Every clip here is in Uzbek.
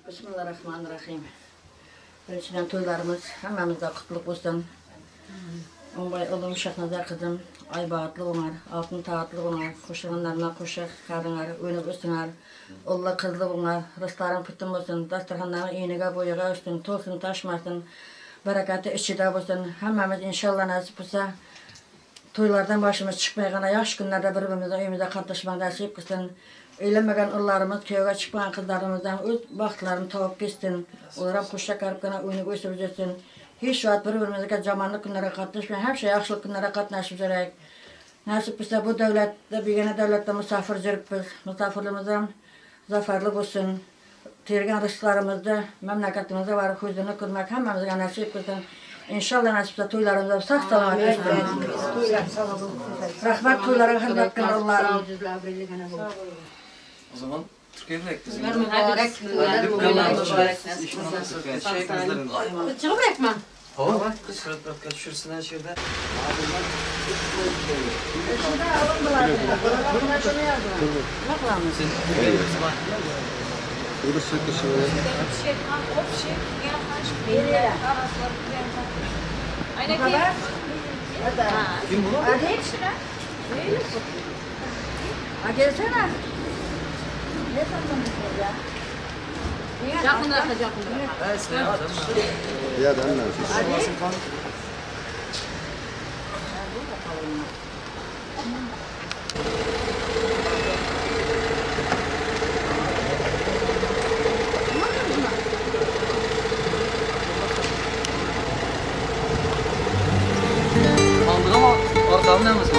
Bismillahirrahmanirrahim. Birinchidan to'ylarimiz hammamizga qutlug' bo'lsin. O'ng'ay o'g'lim Shahnazar qizim, ay baxtli bo'lar, oltin toatli bo'lar, qo'shig'inlarına qo'shiq qaranglar, o'ynab o'singlar, o'g'li qizli bo'lar, rizqlaring butun bo'lsin, dasturxonlaring eniga bo'yiga o'ssin, to'lsin toshmasin, barakati ichida bo'lsin. Hammamiz inshaalloh nasib bo'lsa, to'ylardan boshimiz chiqmaygan yaxshi kunlarda bir-birimizning uyimizda qatnashmak nasib qilsin. Evlenmegen ıllarımız, köyge çıkmayan kızlarımızdan öz baxtlarını topib ketsin. Ular ham qo'sha karibkana o'ynab o'sib yursin. Hech vaqt bir-birimizga yomonlik kunlarga qatnashmay, hamisha yaxshilik kunlarga qatnashib yuraylik. Nasib bo'lsa bu davlatda, begona davlatda musofir yuribmiz. Musofirligimiz ham zafarli bo'lsin. Tergan rizqlarimizda mamlakatimizda borib huzurni ko'rmak hammamizga nasib qilsin. İnşallah nasib bo'lsa to'ylarimizda sog' salomat o'tsin. Rahmat to'ylarga xizmat qilgan Allohim. O zaman Türkiye'de bizim. Mübarek günler, mübarek. Çıkı bırakma. Hava, surat bırak şurasından şurada. Kim bu? Hadi. Gelsene. Ne sandınız ya? Yakınlara, yakınlara. Ya da anne. Aldık ama ortamı ne mısın?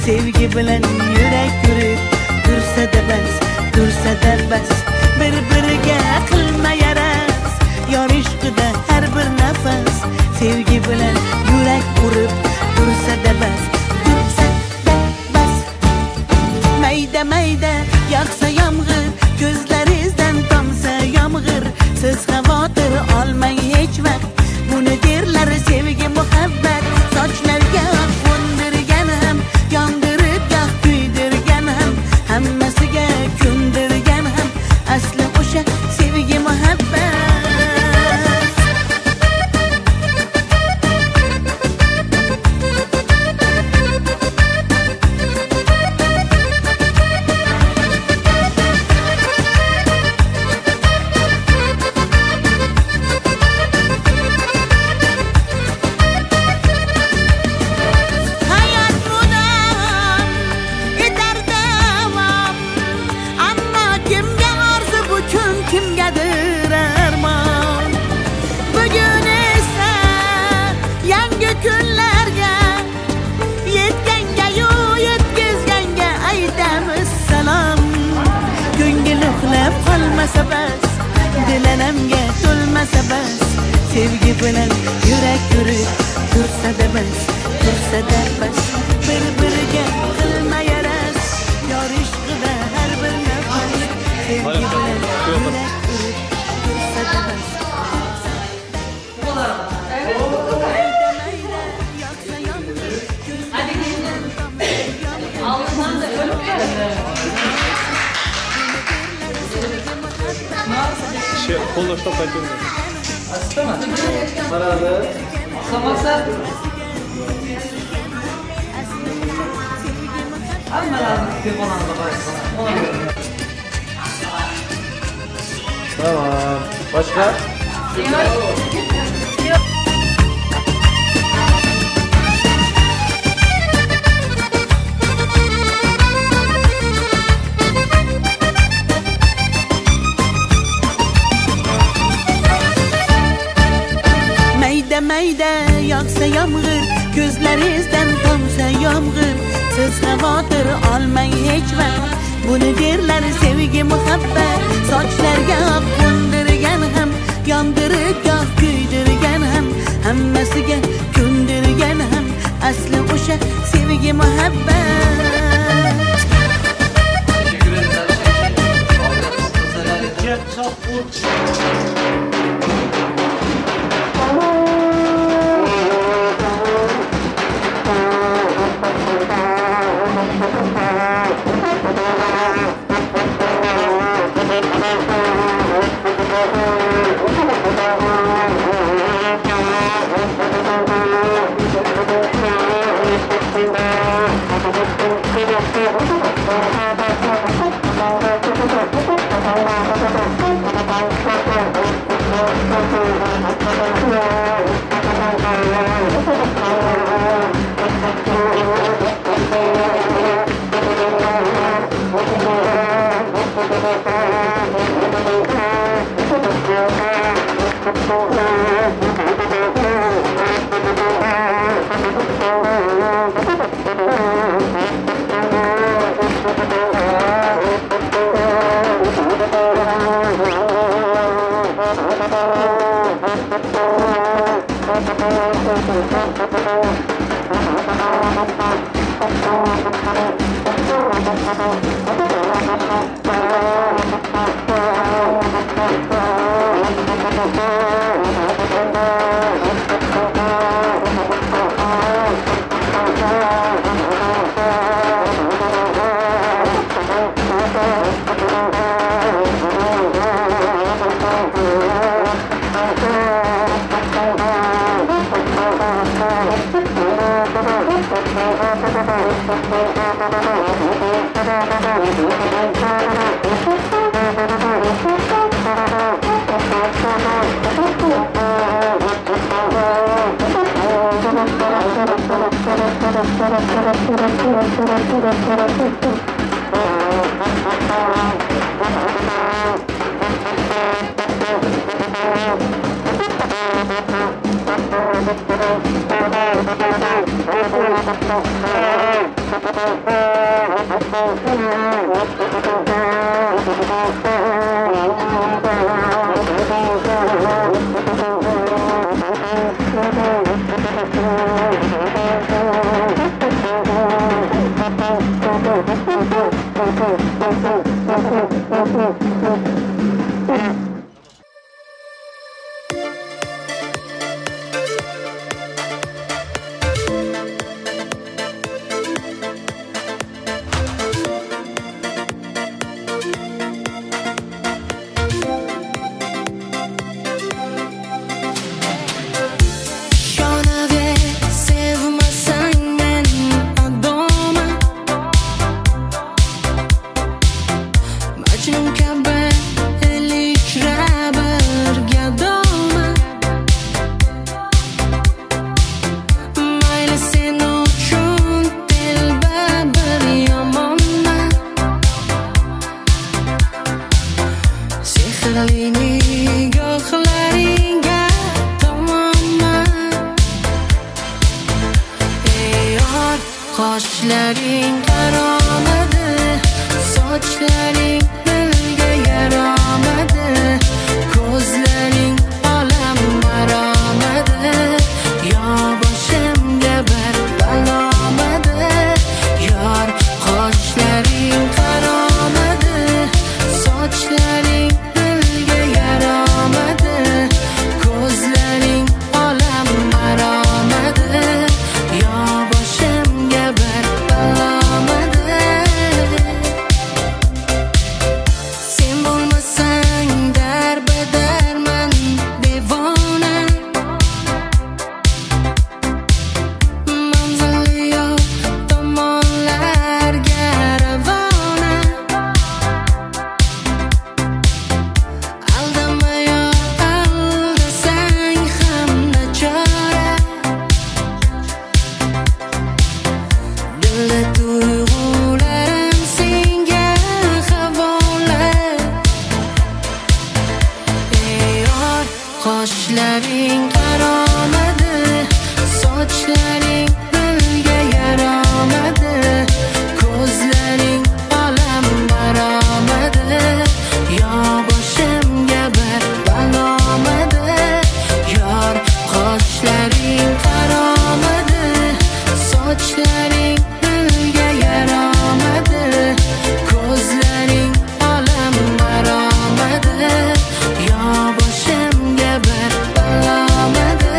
Sevgi bilan yurak yurib tursa-da bas, tursa-da bas, bir-biriga qilma yaras, yor ishqida har bir nafas. Sevgi bilan yurak urib tursa-da bas, tursa-da bas. Mayda-mayda yog'sa yomg'ir, ko'zlaringizdan tomsa yomg'ir, siz xavotir olmang hech vaqt. Buni derlar sevgi muhabbat, sochlarga qo'ndirgan ham, yondirib goh kuydirgan ham, hammasiga ko'ndirgan ham, asli o'sha sevgi muhabbat. Kimgadir armon, bugun esa yangi kunlarga yetganga-yu yetkazganga aytamiz salom. Ko'ngil uxlab qolmasa bas, dil alamga to'lmasa bas, sevgi bilan yurak yurib tursa-da bas, tursa-da bas, bir-biriga Qo'lda ushlab qaytib. Qaradi. Samasa. Hammalarini telefonlarga qaraysan. Tamam. Başka? Mayda mayda yog'sa yomg'ir, ko'zlaringizdan tomsa yomg'ir. Siz xavotir olmang hech vaqt, buni derlar sevgi muhabbat. Sochlarga oq qo'ndirgan ham, yondirib goh kuydirgan ham, hammasiga ko'ndirgan ham, asli o'sha sevgi muhabbat. Qoshlaring qaromadi, sochlaring dilga yaramadi, ko'zlaring olam maromadi, yo boshimga bir balomadi. Yor qoshlaring qaromadi, sochlaring dilga yaramadi, ko'zlaring olam maromadi, yo. Qildi tuyg'ularim senga havola. Ey yor, qoshlaring qaromadi, sochlaring dilga yaramadi, ko'zlaring olam baromadi, yo boshimga bir balomadi. Yor, qoshlaring qaromadi, sochlaring dilga yaramadi, ko'zlaring olam baromadi, yo boshimga bir balomadi.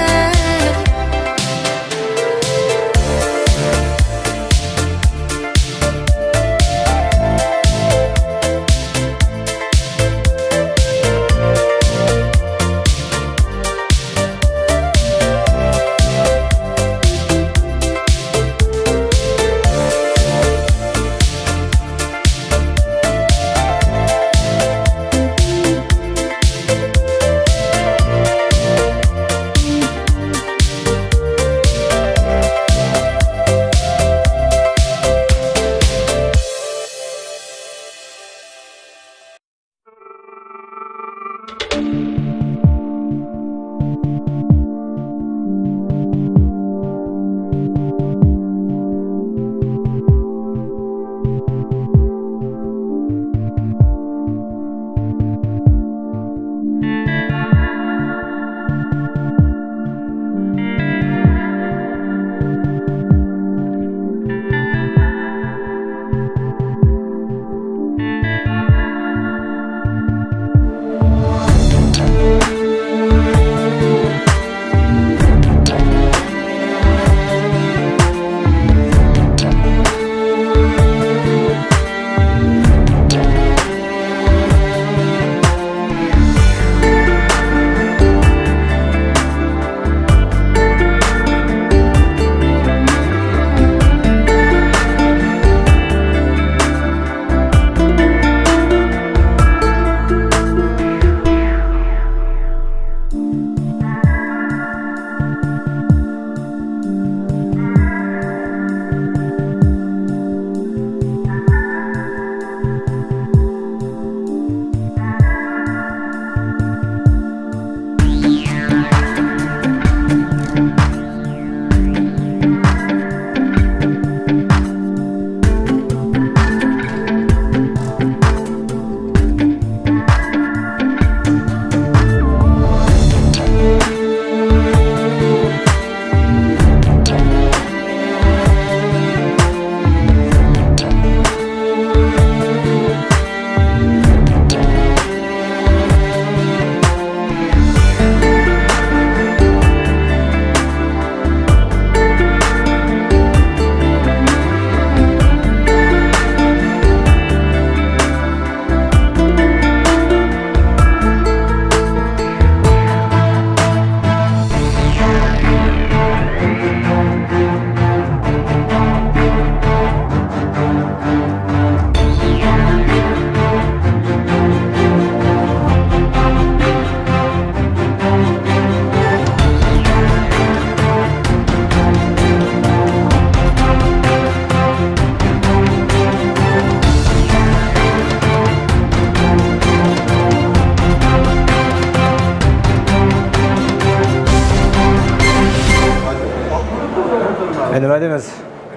Nima deymiz,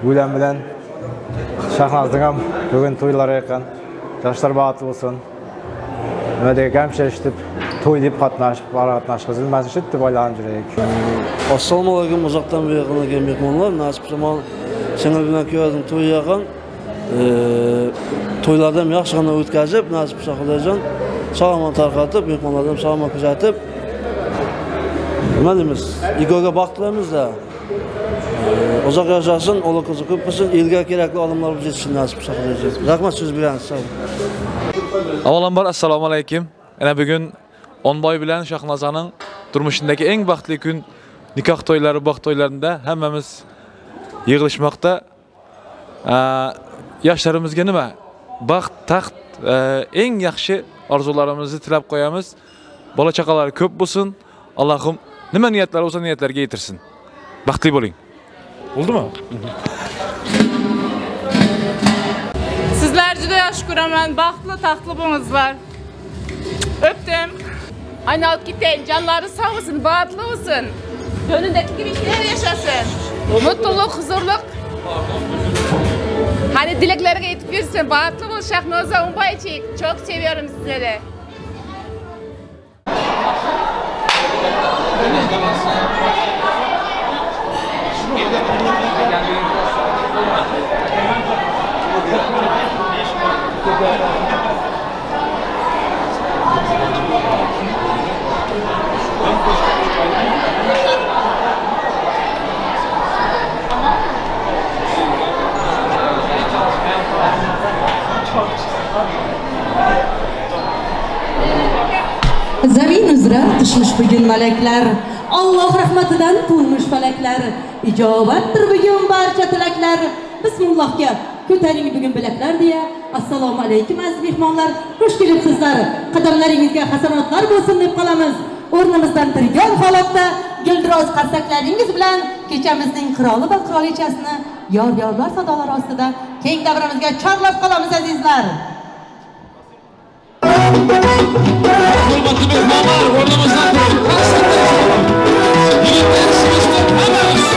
Gulan bilan Shahnazning ham bugun to'ylari yaqin. Yoshlar baxtli bo'lsin. Nima degan hamsha eshitib, to'y deb qatnashib, qatnashib, mana shu deb o'ylanib yuraylik. Assalomu alaykum, uzoqdan bu yaqinga kelgan mehmonlar. Nasib zamon singil bilan kuyovning to'yi yaqin. To'ylardan yaxshigina o'tkazib, nasib qilsa Xudojon sog'-omon tarqatib, mehmonlardan sog'-omon kuzatib, nima deymiz, Igoga baxt tilaymiz-da. Uzoq yashasin, o'g'il qizi ko'p bo'lsin, elga kerakli odamlar bo'lib yetishsin nasib qilsa Xudojon. Rahmat so'z beramiz. Sog' bo'ling. Avvalambor assalomu alaykum. Ana bugun Onboy bilan Shahnozaning turmushidagi eng baxtli kun nikoh to'ylari, baxt to'ylarida hammamiz yig'ilishmoqda. Yoshlarimizga nima? Baxt, taxt, eng yaxshi orzularimizni tilab qo'yamiz. Bola chaqalari ko'p bo'lsin. Allohim nima niyatlari bo'lsa niyatlarga yetirsin. Baxtli bo'ling. Bo'ldimi? Sizleri juda yaxshi ko'raman. Baxtli, taxtli bo'lingizlar. Öptüm. Aynalıp giteyim. Canları sağ olsun, bahtlı olsun. Gönlündeki gibi şeyler yaşasın. Mutluluk, huzurluk. Hani dileklerine yetip yürüsün. Bahtlı ol Şahnoza Umbayçik. Çok seviyorum sizleri. Zamin üzre düşmüş bugün melekler, Allah rahmetinden to'lmuş falaklar, ijobatdir bugün barcha tilaklar. Bismillahga ko'taring bugün bilaklar deya. Assalomu alaykum aziz mehmonlar, xush kelibsizlar. Qadamlaringizga hasanotlar bo'lsin deb qolamiz. O'rnimizdan turgan holatda guldiroz qarsaklaringiz bilan kechamizning qiroli va qirolichasini yor-yorlar sadolari ostida keng davramizga chorlab qolamiz azizlar. Hurmatli mehmonlar, o'rnimizdan turib qarsaklar. Yigitlar, sizlar hammamiz.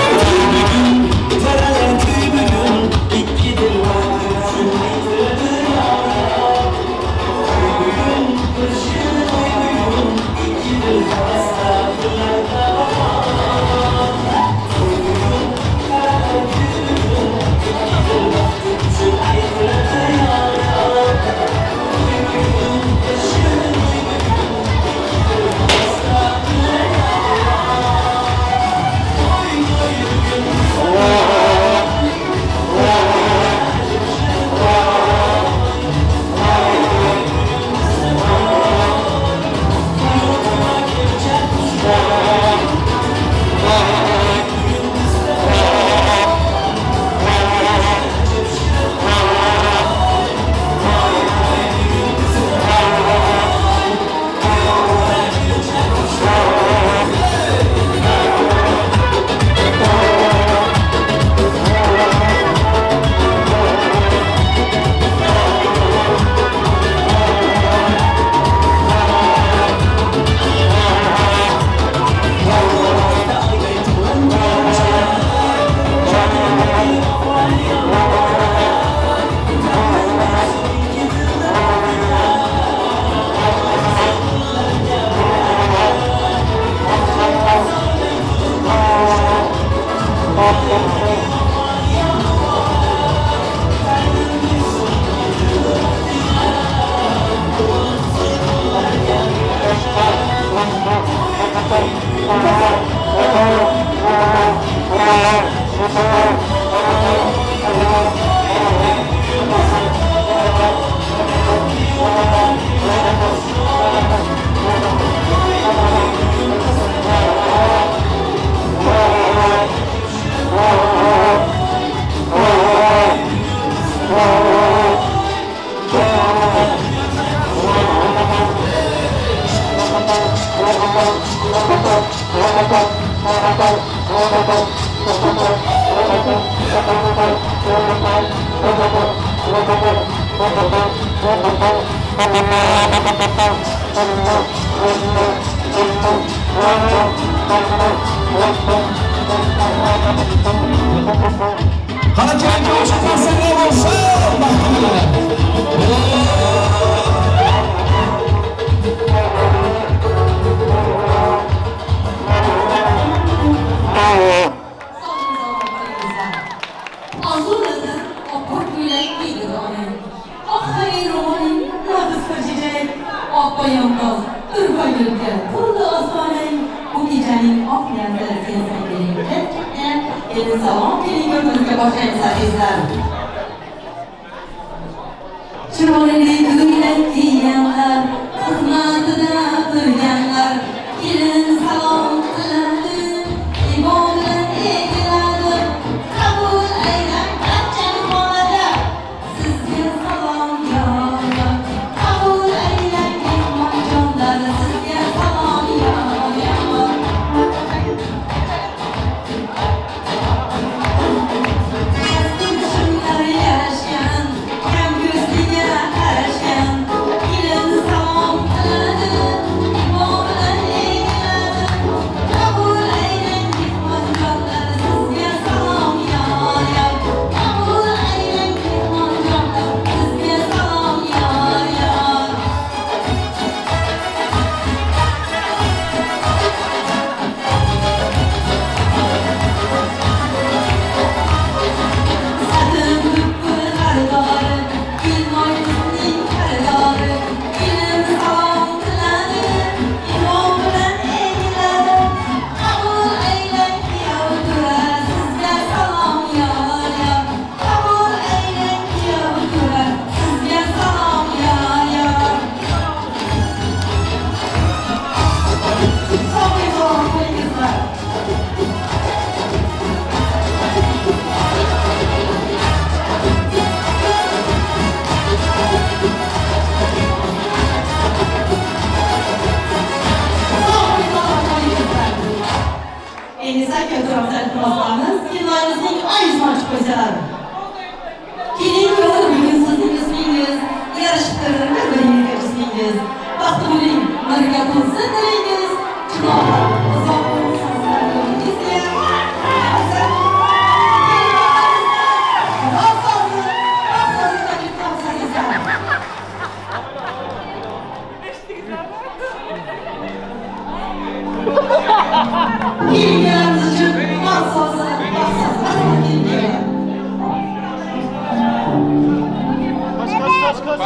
Yarashgan, kam ko'zliga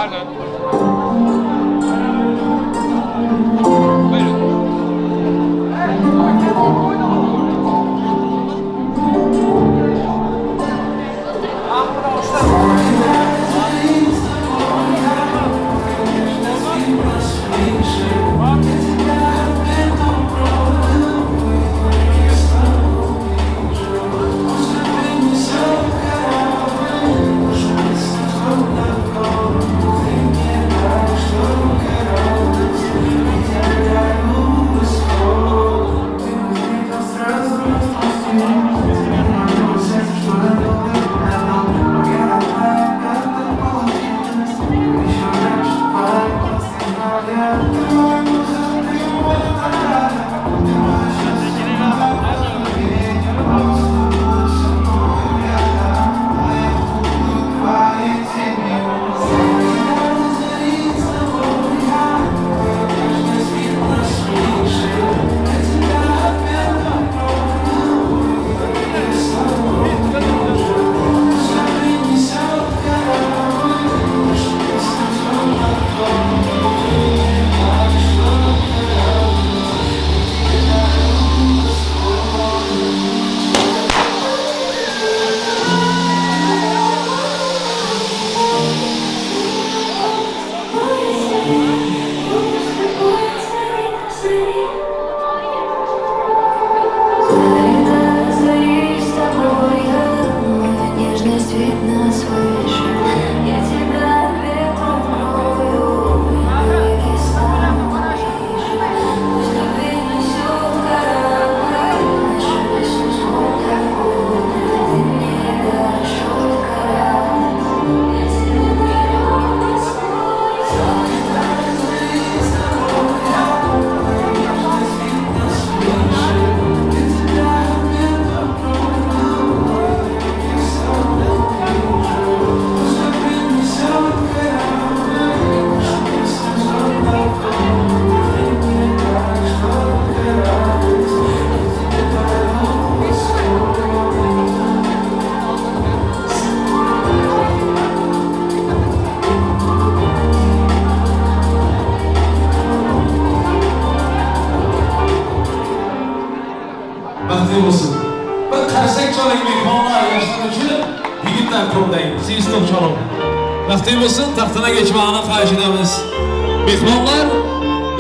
Pardon. Buyurun.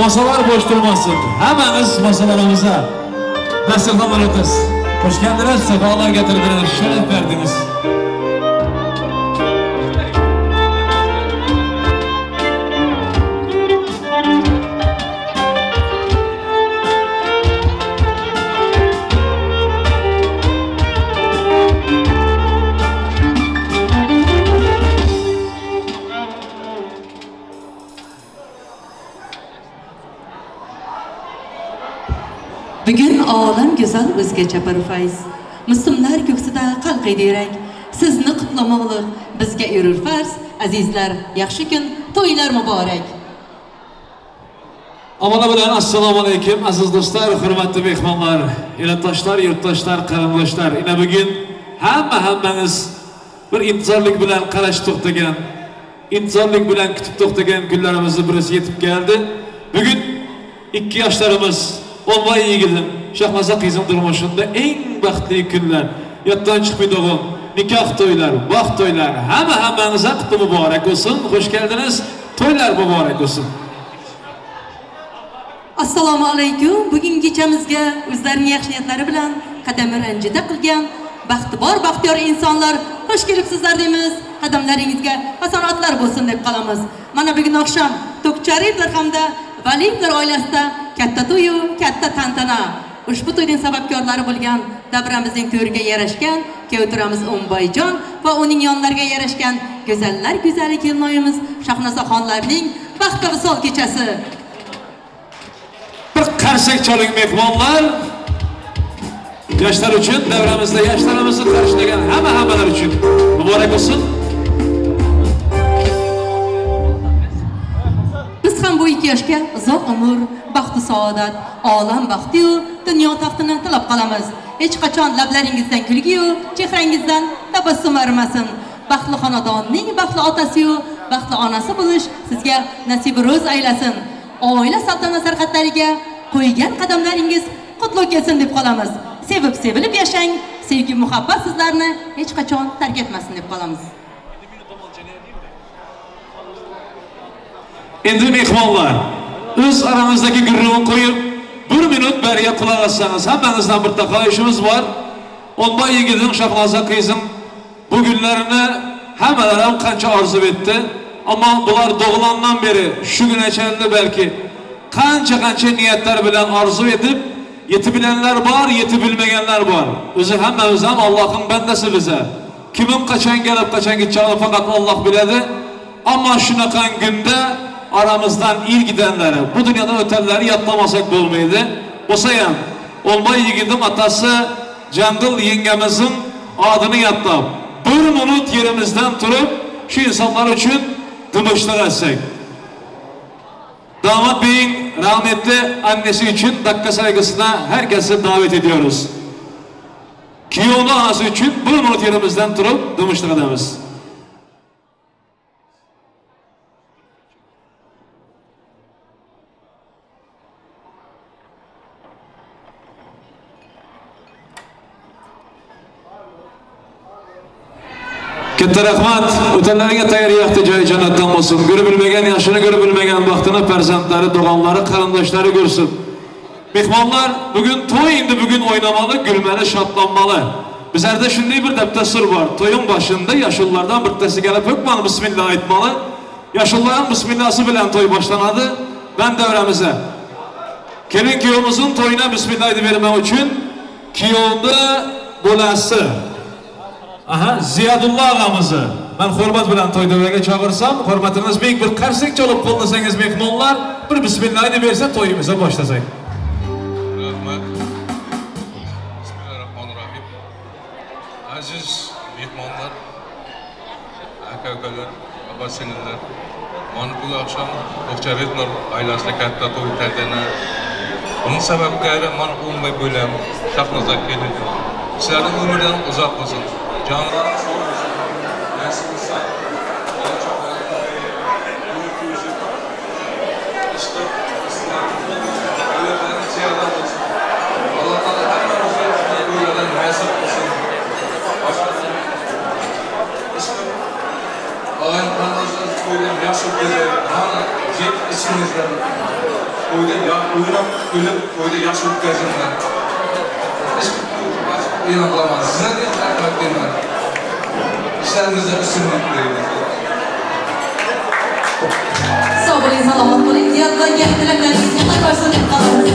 Masalar boş durmasın. Hammamiz masalarımıza dasturxonlar o'tasiz. Xush keldiniz, safolar getirdiniz, sharaf verdiniz. Bugun olam go'zal o'zgacha bir fayz. Muslimlar ko'ksida qalqiydi yurak. Sizni qutlamoqlik bizga erur farz. Azizlar, yaxshi kun, to'ylar muborak. Avvalo bilan assalomu alaykum aziz do'stlar, hurmatli mehmonlar, elatoshlar, yurtdoshlar, qarindoshlar. Ina bugun hammangiz bir intizorlik bilan qarash to'xtagan, intizorlik bilan kutib to'xtagan kunlarimizni birisi yetib keldi. Bugun ikki yoshlarimiz Onbay yigitim, Shahnoza qizim durmuşunda eng baxtli kunlar, yoddan chiqmaydigan nikoh to'ylar, baxt to'ylar, hammangizga qutlu muborak bo'lsin. Xush keldiniz. To'ylar muborak bo'lsin. Assalomu alaykum. Bugungi kechamizga o'zlarining yaxshi niyatlari bilan qadam ranjida qilgan baxtibor, baxtiyor insonlar xush kelibsizlar deymiz. Qadamlaringizga hasanotlar bo'lsin deb qolamiz. Mana bugun oqshom To'kcharevlar hamda Valiyevlar oilasida katta to'yu, katta tantana. Ushbu to'yning sababkorlari bo'lgan davramizning to'riga yarashgan kuyovturamiz O'mbayjon va uning yonlariga yarashgan go'zallar go'zali kelinoyimiz Shahnozaxonlarning baxt va visol kechasi. Bir qarsak chaling mehmonlar. Yoshlar uchun, davramizda yoshlarimizni qarshilagan hammalar uchun muborak bo'lsin. Biz ham bu ikki yoshga uzoq umr, baxtu saodat, olam baxtiyu dunyo taxtini tilab qolamiz. Hech qachon lablaringizdan kulgiyu, chehrangizdan tabassum arimasin. Baxtli xonadonning baxtli otasiyu, Baxtli onasi bo'lish sizga nasib ro'z aylasin. Oila saltanat sarhadlariga qo'ygan qadamlaringiz qutlug' kelsin deb qolamiz. Sevib sevilib yashang, sevgi muhabbat sizlarni hech qachon tark etmasin deb qolamiz. Endi mehmonlar, o'z arangizdagi gurrungni qo'yib, bir minut beriga quloq ossangiz, hammangizdan bitta xohishimiz bor. O'nbay yigitim Shahnoza qizim bu günlerini hammalar ham qancha orzu etdi. Ammo bular doğulandan beri shu gunacha belki qancha niyatlar bilan orzu etib, yetib bilenler bor, yetib bilmaganlar bor. O'zi hammamiz ham Allohning bandasi biza. Kimim qachon kelib, qachon ketishini faqat Alloh biladi. Ammo shunaqan kunda aramızdan il gidenleri, bu dünyadan ötenleri yatlamasak bo'lmaydi. Bo'lsa ham O'nbay yigitim atası Cangıl yengemizin adını yatlab, bir minut yerimizden turib, şu insanlar için dımışlar etsek. Damat Bey'in rahmetli annesi için dakika saygısına herkesi davet ediyoruz. Kiyonu anası için bir minut yerimizden durup dımışlar edemiz. Katta rahmat. O'tanlarga tayyor yaxshi joyi jannatdan bo'lsin. Ko'rib bilmagan yoshini, ko'rib bilmagan baxtini farzandlari, do'g'onlari, qarindoshlari ko'rsin. Mehmonlar, bugun to'y, endi bugun o'ynamalı, gülmeli, şadlanmalı. Bizlarda shunday bir dastur bor. To'yun boshida yoshullardan bittasi kelib hukman bismillah aytmalı. Yoshullarning bismillahsi bilan to'y boshlanadi. Ben davramiza kelin kuyovimizning to'yina bismillah deb bermak uchun kuyovni bolasi aha, Ziyadulloh ağamızı ben hurmat bilan to'y davraga chaqirsam, hurmatimiz buyuk bir qarsak chalib qo'llasangiz mehmonlar, bir bismillah deb bersa to'yimizni boshlasak. Rahmat. Bismillahirrohmanirrohim. Aziz mehmonlar, aka ukalar, opa singillar, mana bu akşam To'xcharovlar oilasida katta to'y tantana. Buning sababkori mana O'nbay bo'lam Shahnoza kelin. Sizlarning umrdan uzoq bo'lsin. Canlar sog' bo'lsin. Nasib qilsa, Alloh taolo hammamizga to'ylardan nasib qilsin. Og'ayin qarindoshlar to'ydan yaxshi o'tkazaylik. Mana yeb ichingizlar. To'yda o'ynab, kulib, to'yda yaxshi o'tkazinglar. E'lon qilaman. Sizlarga rahmat deyman. Ishlaringizda ustunlik tilaymiz. Sog' bo'ling, salomat bo'ling. Ziyoratlarga tilaklaringiz qutlug' bo'lsin deb qolamiz.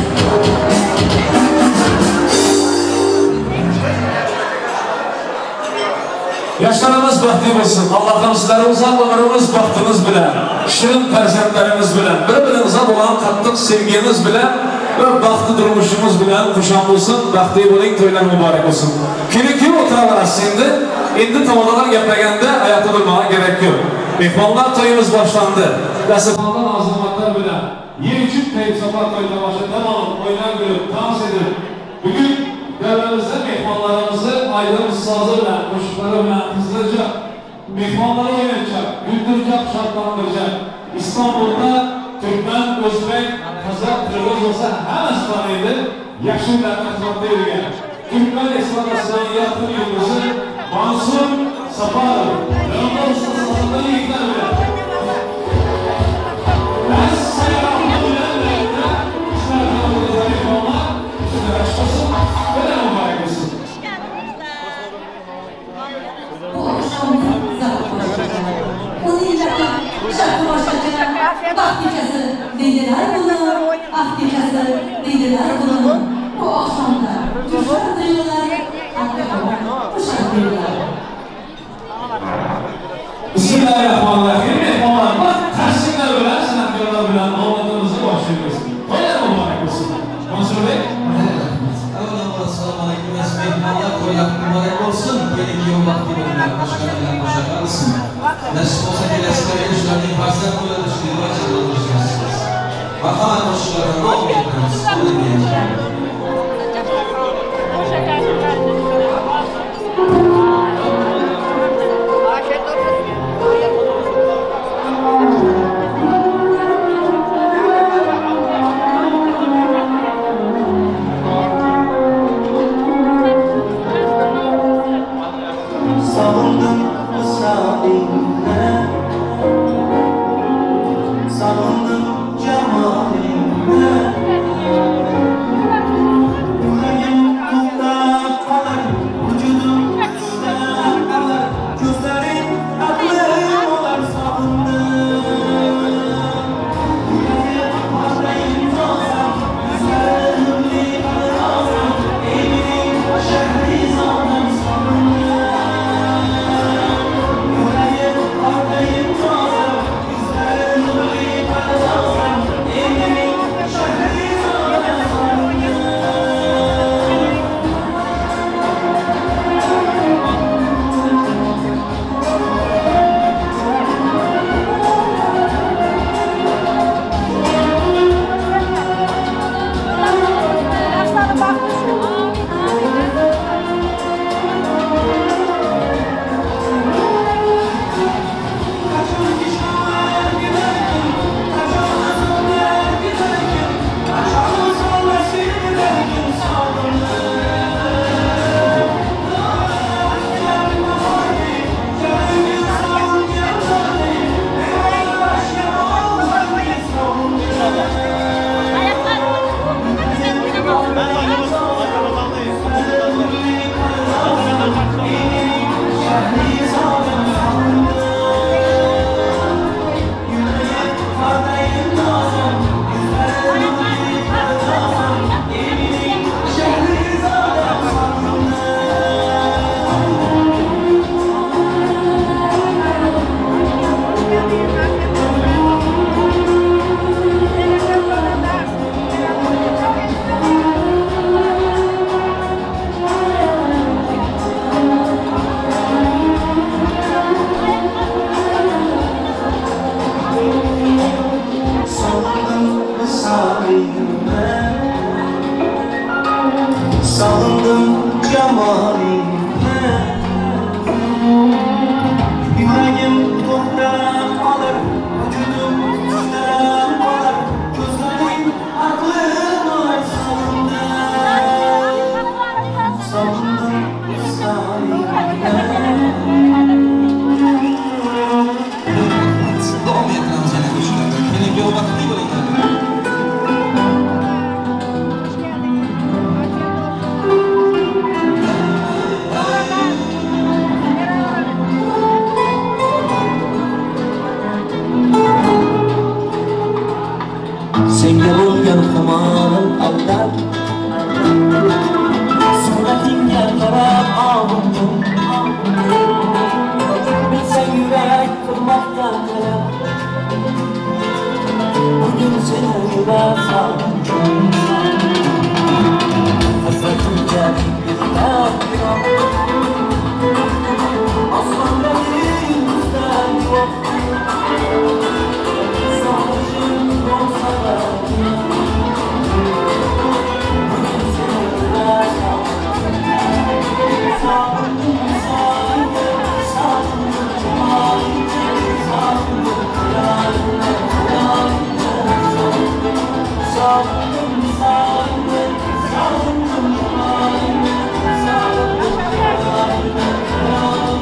Yoshlarimiz baxtli bo'lsin. Allohim sizlarni uzoq umringiz, baxtiniz bilan, shirin farzandlarimiz bilan, bir-biringizga bo'lgan qattiq sevgingiz bilan va baxtli durmuşumuz bilan xusham bo'lsin. Baxtli bo'ling, to'ylar muborak bo'lsin. Kelin-kuyov o'tiraverasiz endi. Endi tomodalar gaplaganda oyoqda turmoqqa kerak yo'q. Mehmonlar, to'yimiz boshlandi. Dasturxondan azamatlar bilan yer uchun kayf-safo to'y tomosha dam olib, o'ynab kulib, dans edib, bugun davramizda mehmonlarimizni ayrım sozi bilan, qo'shiqlari bilan qizdiracak, mehmonlarni o'ynatacak, kuldiracak, shodlantiracak. İstanbul'da Türkmen, O'zbek, Qozaq, Qirg'iz bo'lsa hammasi taniydi. Yaxshi ularni xizmatda yurgan. Türkmen estradasining yorqin yulduzi Mansur Saparov. Yanında usta sanatları yigitlar bilan. Baxt kechasi deydilar buni, ah kechasi deydilar buni. Bu oqshomda jo'shar tuyg'ular, qo'shar tuyg'ular. Bismillahirrohmanirrohim. Mehmonlar, bak qarshilar bilan, san'atkorlar bilan omadimizni boshlaymiz. To'ylar muborak bo'lsin. Mansur bey. Avvalambor assalomu alaykum aziz mehmonlar, to'ylar muborak bo'lsin. Kelin kuyov baxtli bo'linglar, qo'shqalar qo'sha qilsin. Nasib bo'lsa kelasi to'yga shularning farzand bo'ladi, shunday bo'lasiz. Marhamat, qo'shiqlardan davom etamiz. Yıkılmakta kalem. Bugün seni juda sog'indim. Hasratimga yig'lab yiroq, osmondagi yulduzlar guvoh. Sog'inchim bo'lsa da bugun seni juda sog'indim. Sog'indim, sog'indim, sog'indim jamolingni, sog'indim xayolingni, xayolingni. Sog'indim, sog'indim, sog'indim jamolingni, sog'indim xayolingni, xayolingni.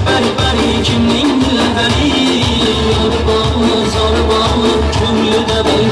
Bari bari kimning dilbari, yori bormi, zori bormi, ko'nglida belgi.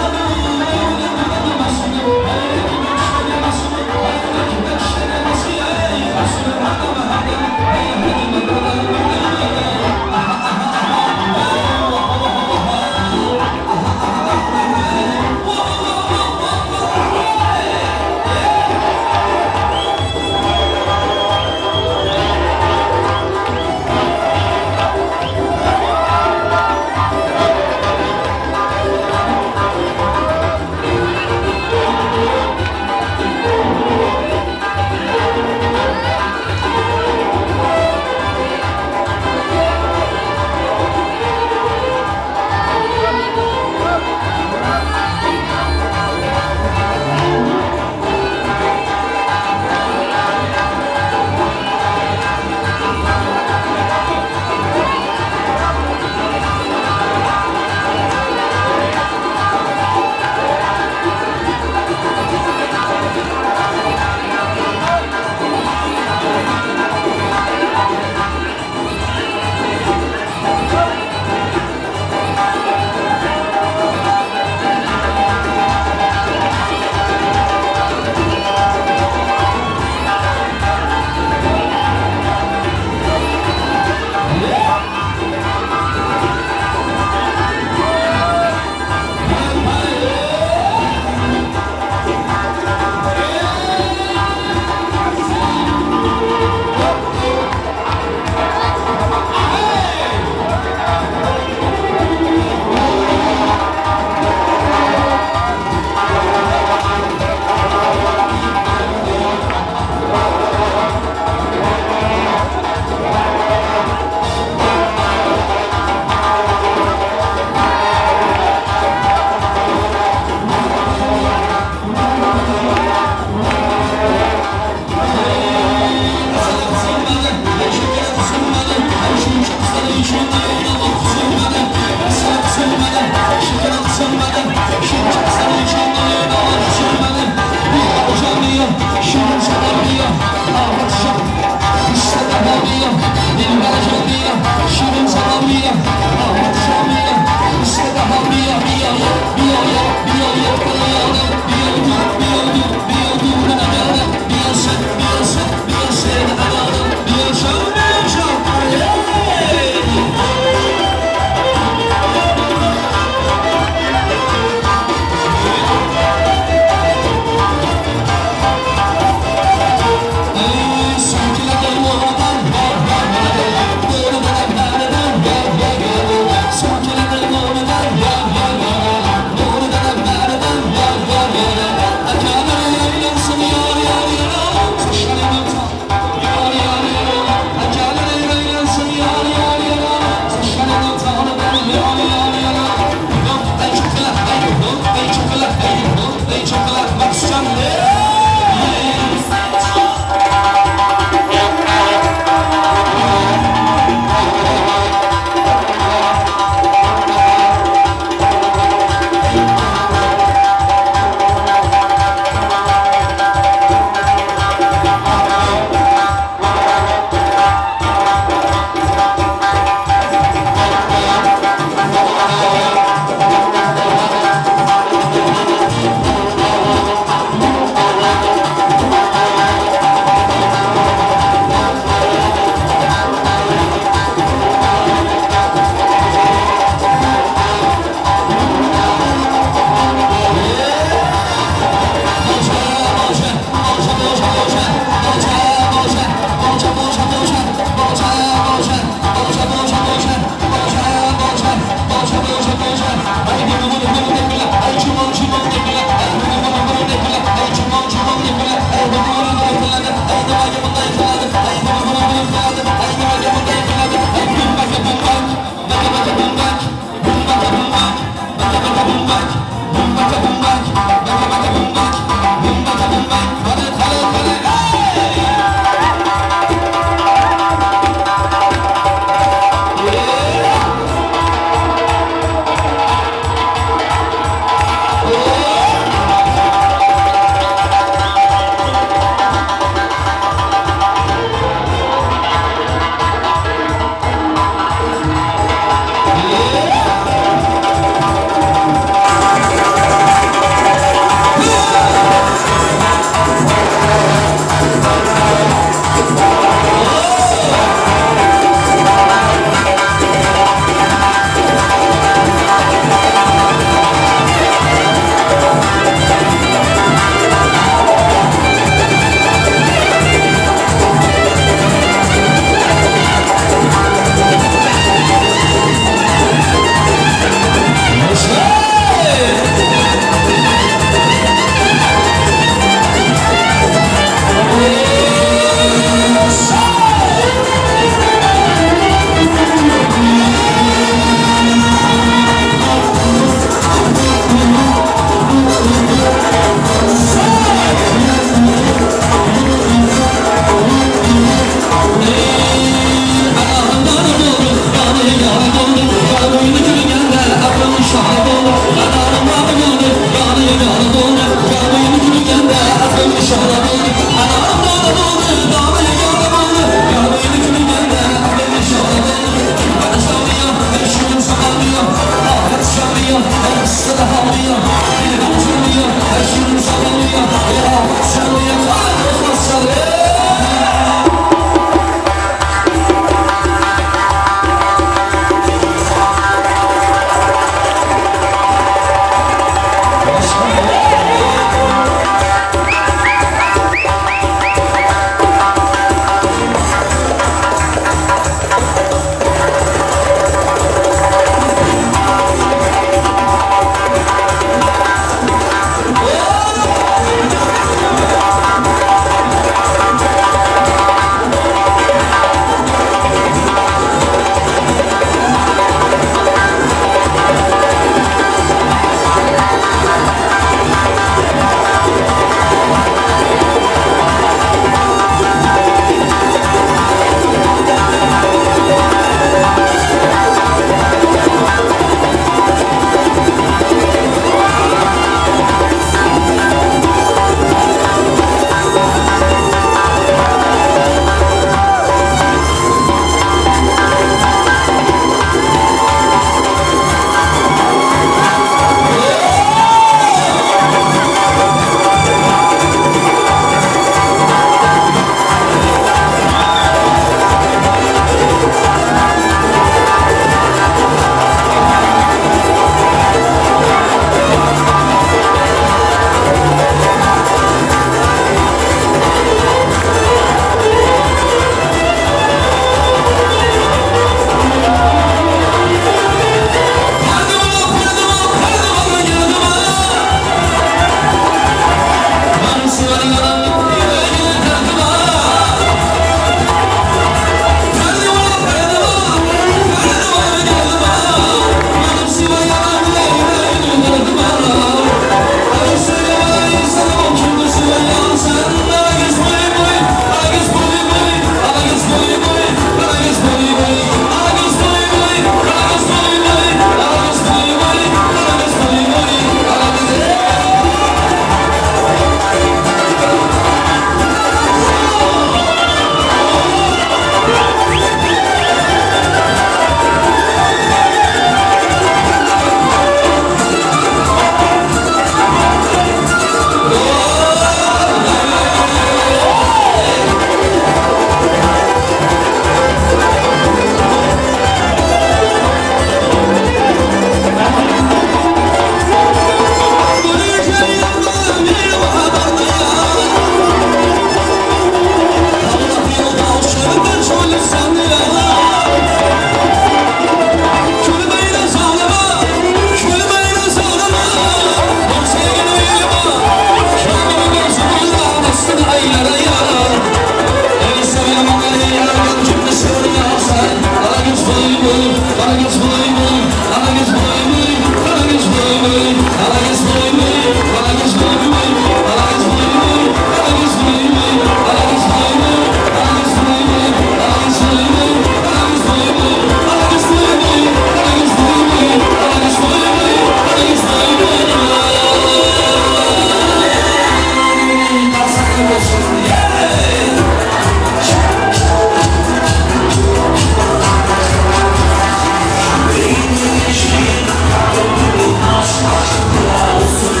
Olsun.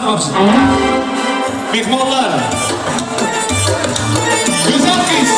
Rahmat. Mehmonlar. Go'zal qiz.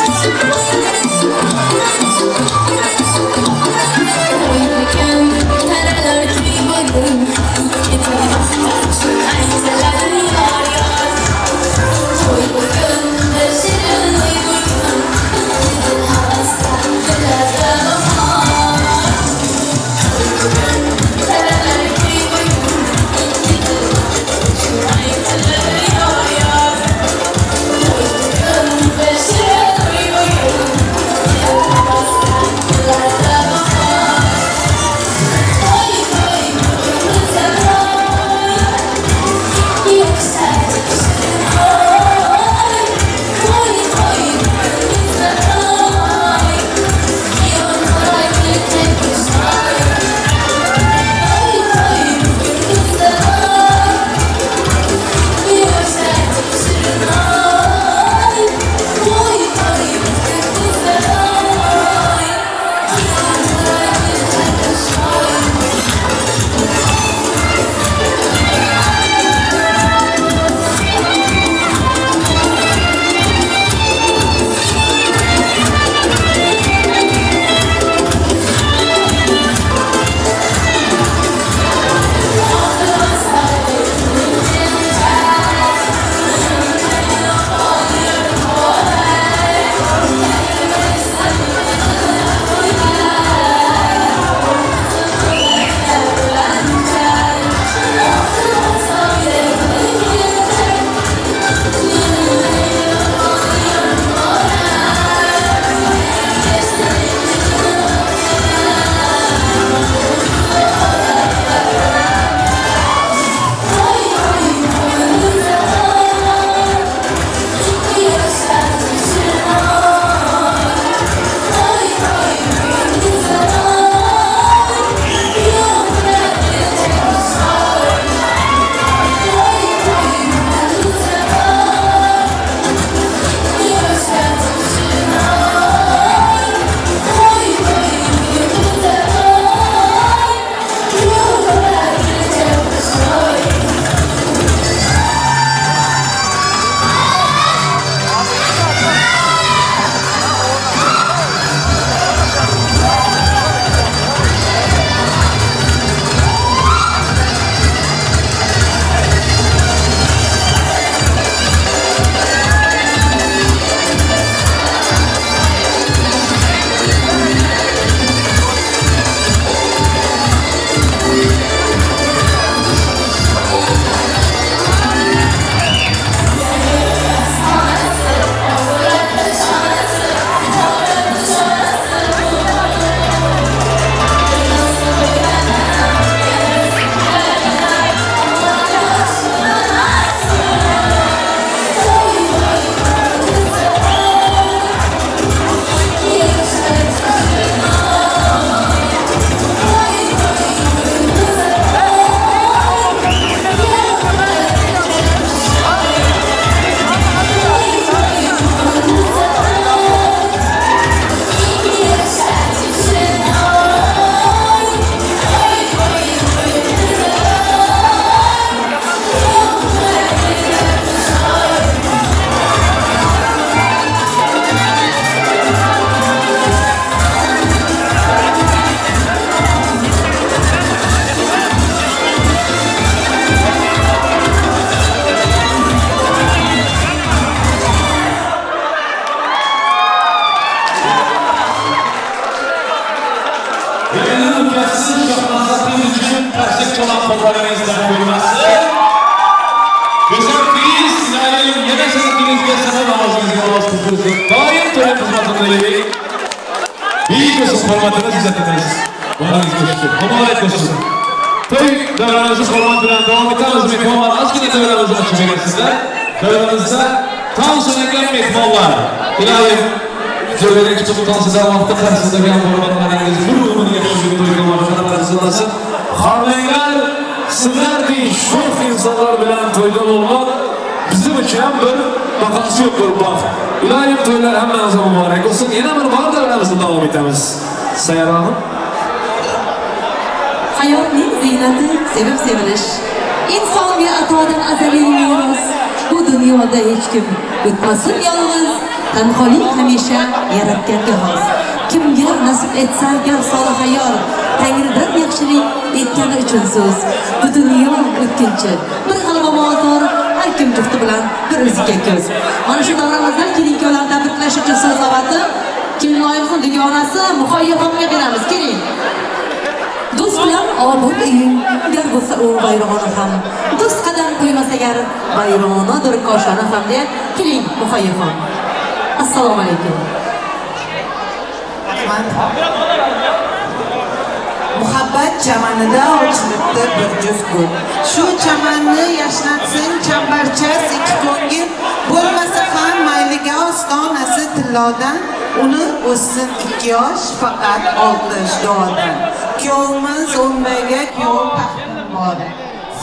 Hayotning ziynati sevib sevilish. Insonga atodan azaliy meros. Bu dunyoda hech kim o'tmasin yolg'iz. Tanholik hamisha yaratganga xos. Kimga nasib etsa gar solih ayol, Tangridan yaxshilik etgani uchun so'z. Bu dunyo o'tkinchi, bir g'alva mozor, har kim jufti bilan bir o'ziga ko'z. Mana shu davramizdan kelin-kuyovlarni tabriklash uchun so'z navbati kelinoyimizning dugonasi Muhayyo xonimga beramiz. Keling. Do'st bilan obod uying, gar bo'lsa u vayrona ham. Do'st qadam qo'ymas agar vayronadir koshona ham deya. Keling Muhayyo xon. Assalomu alaykum. Muhabbat chamanida ochilibdi bir juft gul. Shu chamanni yashnatsin chambarchas ikki ko'ngil, bo'lmasa ham mayliga ostonasi tillodan, uni o'ssin ikki yosh faqat olqish duodan. Kuyovimiz o'nbayga kuyov taxti muborak.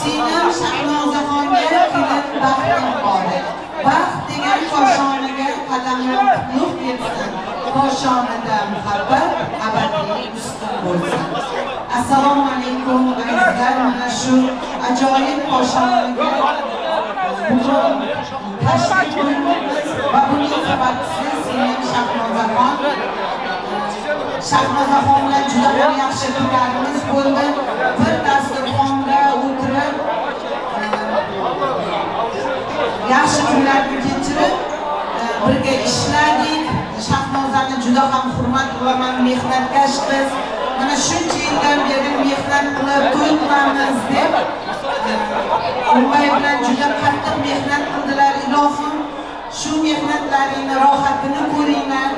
Singlim Shahnozaxonga kelin baxti muborak. Baxt degan koshonaga qadamim qutlug' etsin. Koshonada muhabbat abadiy ustun bo'lsin. Assalomu alaykum azizlar, mana shu ajoyib koshonaga bugun tashrif buyuribmiz va buning sababchisi singlim Shahnozaxon. Shahnozaxon bilan juda ham yaxshi kunlarimiz bo'ldi. Bir dasturxonda o'tirib yaxshi kunlarni kechirib birga ishladik. Shahnozani juda ham hurmat qilaman, mehnatkash qiz. Mana shuncha yildan beri mehnat qilib to'y qilamiz deb O'nbay bilan juda qattiq mehnat qildilar. Ilohim shu mehnatlaringni rohatini ko'ringlar.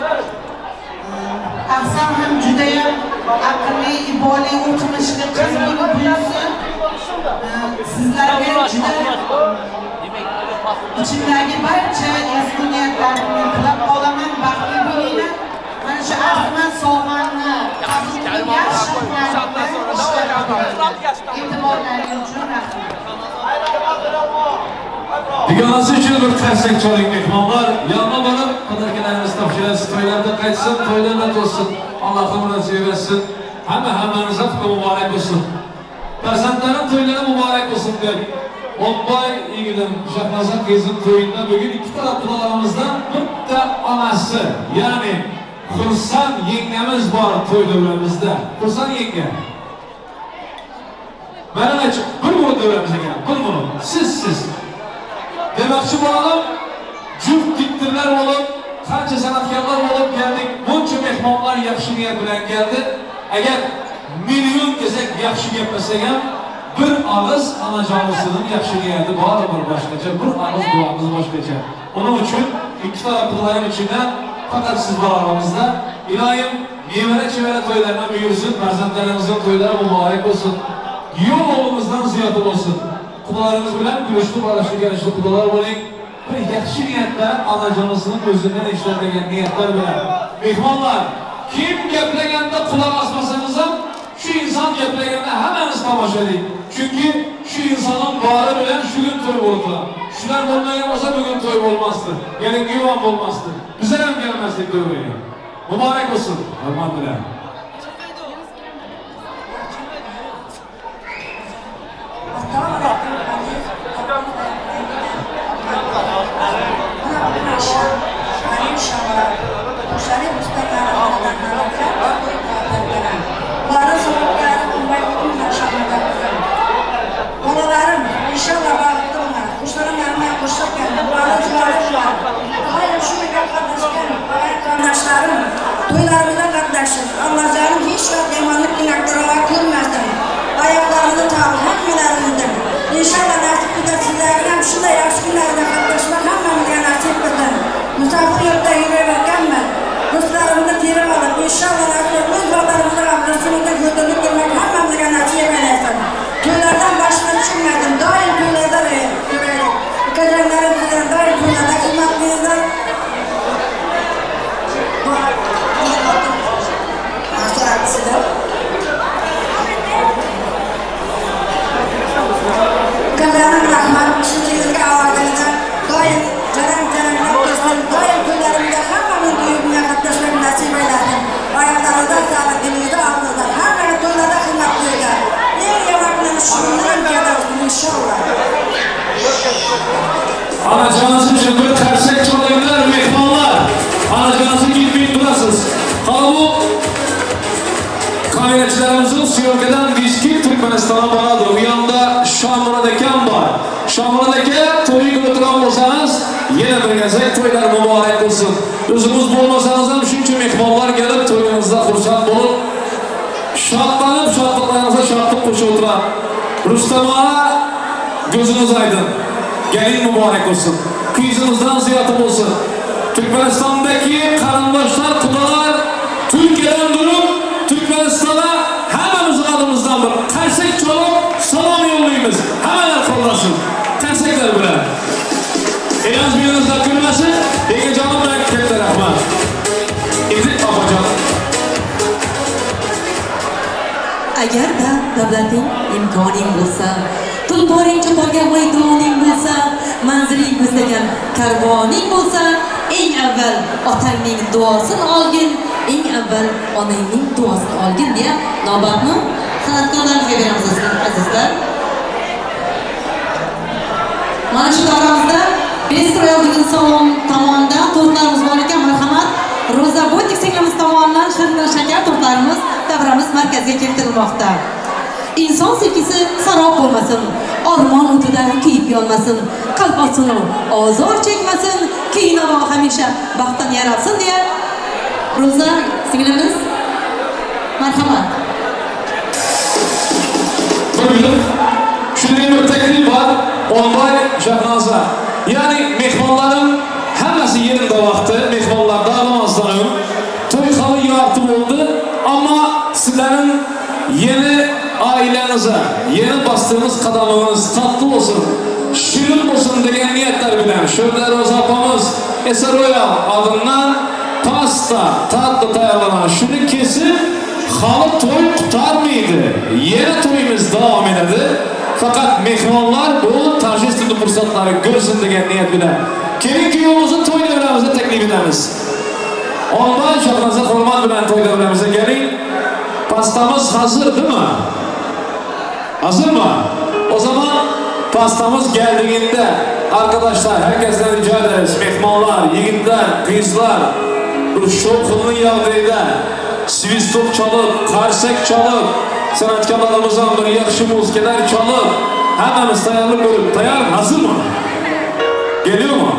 Ahsan ham juda ham aqlli, iboli, o'qimishli qiz bo'lib buyursin. Sizlarga juda ichimdagi barcha ezgu niyatlarimni tilab qolaman. Baxtli bo'linglar. Mana shu arzimas sovg'ani qabul qilib yaxshi kunlarda ishlab e'tiborlaring uchun rahmat. Dugonasi uchun bir qarsak chaling mehmonlar. Yonma borib qadarkalarimiz topshirasiz, to'ylarda qaytsin, to'ylarda to'lsin. Allohim nasib etsin. Hammamizga muborak bo'lsin. Farzandlarim to'ylari muborak bo'lsin deb O'nbay yigitim Shahnoza qizim to'yida bugun ikki taraf qudalarimizdan bitta onasi, ya'ni Xursand yengamiz bor to'y davramizda. Xursand yenga. Mana bir minut davramiz ekan, bir minut. Siz. Demoqchi bo'ladim, juft diktorlar bo'lib, qancha san'atkorlar bo'lib keldik, buncha mehmonlar yaxshi niyat bilan keldi. Agar million desak yaxshi gapirsak ham bir og'iz onajonisining yaxshi niyati baribir boshqacha, bir og'iz duomiz boshqacha. Uning uchun ikki taraf qudalarim ichidan faqat siz bor oramizda. Iloyim nevara chevara to'ylarına buyursun, farzandlarimizning to'ylari muborak bo'lsin. Yo'l o'g'limizdan ziyodi bo'lsin. Qudalarimiz bilan kulishib, aralashib kelishib qudalar bo'ling. Bir yaxshi niyatlar onajonisining o'zidan eshitiladigan niyatlar bilan. Mehmonlar, kim gaplaganda quloq osmasangiz ham shu inson gaplaganda hammamiz tomosha edik. Chunki shu insonning bori bilan shu kun to'y bo'ldi. Shular bo'lmagan bo'lsa bugun to'y bo'lmasdi. Kelin kuyov ham bo'lmasdi. Bizlar ham kelmasdik to'yga. Muborak bo'lsin, hurmat bilan. Bolalarim inshaalloh baxtli bo'ladi. Qo'shnilarim qo'shilgan, doim shu yerga qatnashgan qarindoshlarim to'ylarimizda qatnashib, Allohjonim hech vaqt yomonlik gunohkorlar ko'rmasin. Oyoqlarini tog' hammalarimizdan. Inshaalloh nasib qilsa sizlarga ham shunday yaxshi kunlarda qatnashmak hammamizga nasib qilsin. Musofir yo'lda yurayotganman. Do'stlarimizni terib olib, inshaalloh nasib o'z vatanimizda obro'simizda ko'tarilib turmak hammamizga nasib etsin. To'ylardan boshini tushirmadim, doim to'ylarda yuraylik. Ukajonlarim sizlar doim to'ylarda xizmat qilinglar. Anacanızı uchun bir qarsak chalinglar mehmonlar. Anacanızı gitmeyin durasiz. Hali bu kamerachilarimizning syomkadan diski Turkmanistonga boradi. U yoqda Shomurod akam bor. Shomurod aka, to'yga o'tirgan bo'lsangiz, yana bir gazak to'ylar muborak bo'lsin. O'zingiz bo'lmasangiz ham shuncha mehmonlar kelib to'yingizda xursand bo'lib, shodlanib, shodliklaringizga shodlik qo'shib o'tiradi. Rustam aka, ko'zingiz oydin. Gelin mübarek olsun. Kızınızdan ziyatı olsun. Türkmenistan'daki qarindoshlar, qudalar Türkiye'den durup Türkmenistan'a hemmimizin adımızdan bir qarsak chalib salom yollaymiz. Hammalar qo'llasın. Qarsaklar bilan. Elimiz birimizdan ko'rmasin. Egajonim bilan katta rahmat. Endi opajon. Agarda davlating imkoning bo'lsa, tulporing chopolgan maydoning bo'lsa, manziling ko'zlagan karvoning bo'lsa, eng avval otangning duosini olgin, eng avval onangning duosini olgin deya navbatni san'atkorlarimizga beramiz azizlar. Mana shu davramizda Best Royal bugun salon tomonidan tortlarimiz bor ekan, marhamat. Roza Botik singlimiz tomonidan shirin shakar tortlarimiz davramiz markazga keltirilmoqda. İnson sevgisi sarob bo'lmasin, ormon o'tida kuyib yonmasin, qalb otsin ozor chekmasin, kuyinavo hamisha baxtdan yaralsin deya Roza singlimiz marhamat. Buyurun. Shunday bir taklif bor, O'nbay Shahnoza. Ya'ni mehmonlarning hammasi yerida vaqti, mehmonlar dağılmazdan to'y hali yorti bo'ldi, ammo sizlarning yeni ailenize, yeni bastığınız kadamınız tatlı olsun, şirin olsun degan niyetler bilen şöyle Roza apamız Eser Royal adından pasta tatlı tayarlanan şunu kesip halı toy kurtarmaydı. Yeni toyumuz devam ededi. Fakat mehmonlar bu торжественный fırsatları görsün degan niyet bilen kelin kuyovimizni to'y davramizni taklif etamiz. Ondan Shahnoza hurmat bilan to'y davramizga keling. Pastamız hazır değil mi? Hazır mı? O zaman pastamız geldiğinde arkadaşlar herkesten rica ederiz. Mehmonlar, yiğitler, kızlar bu şovkunun yağdığında svistok çalıp, karsek çalıp, sanatkarlarımızdan bir yaxşı müzikeler çalıp hemmemiz tayarlık görüp, tayar hazır mı? Geliyor mu?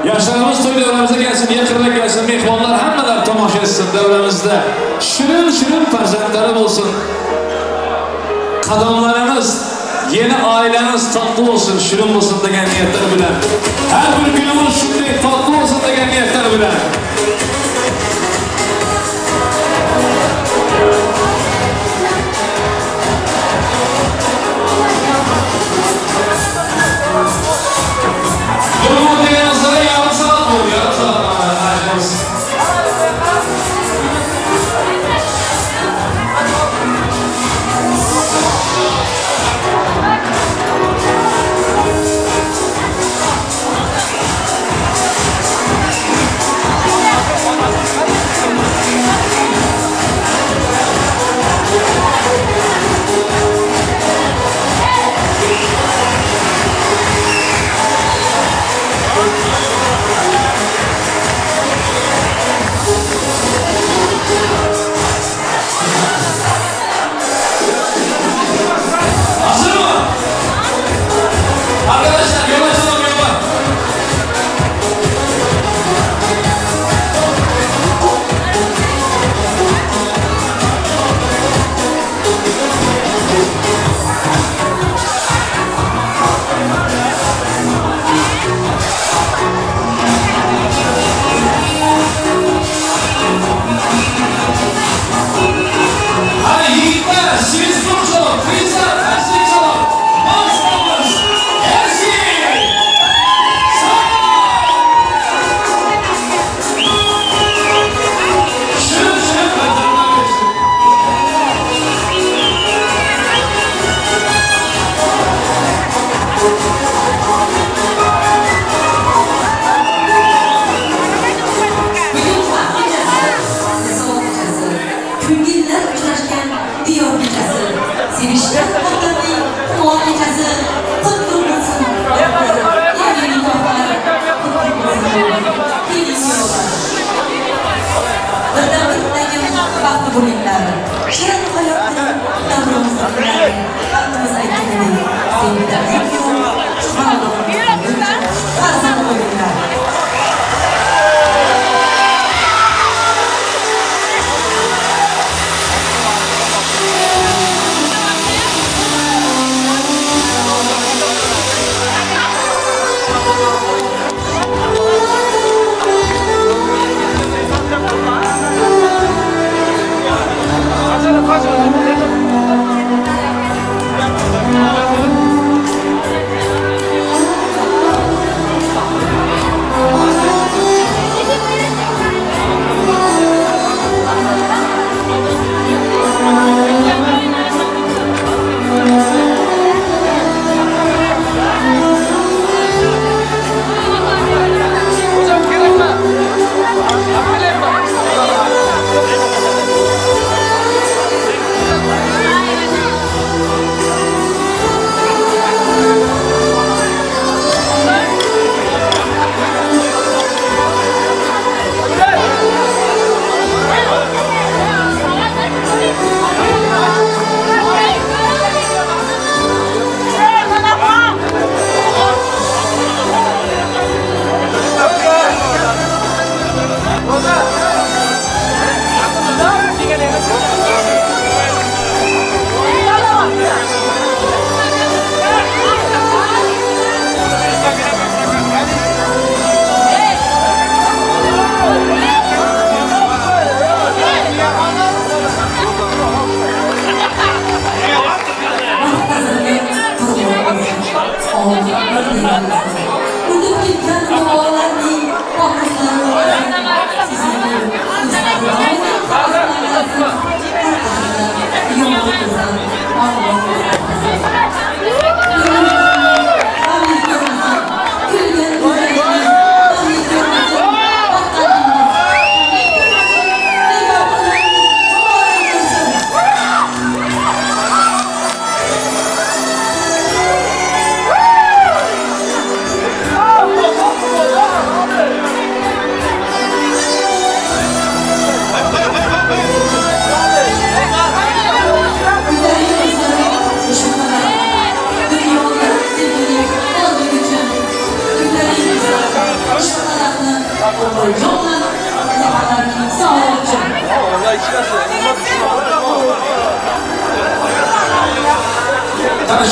Yaşlarımız toy devremize gelsin, yakınına gelsin, mehmonlar hemmeler tomaşa etsin devremizde. Şirin şirin farzandlarım olsun. Kadamlarınız, yeni aileniz tatlı olsun, şirin olsun degan niyetler bilen. Her bir günümüz şimdi tatlı olsun degan niyetler bilen. Sevişler ko'ngilning quvonchasi qutlu bo'lsin. Birdan bir tilagim baxtli bo'linglar. Shirin hayotning davrimiz bilan baxtimiz aytganidek, sevgidan farzand bo'linglar.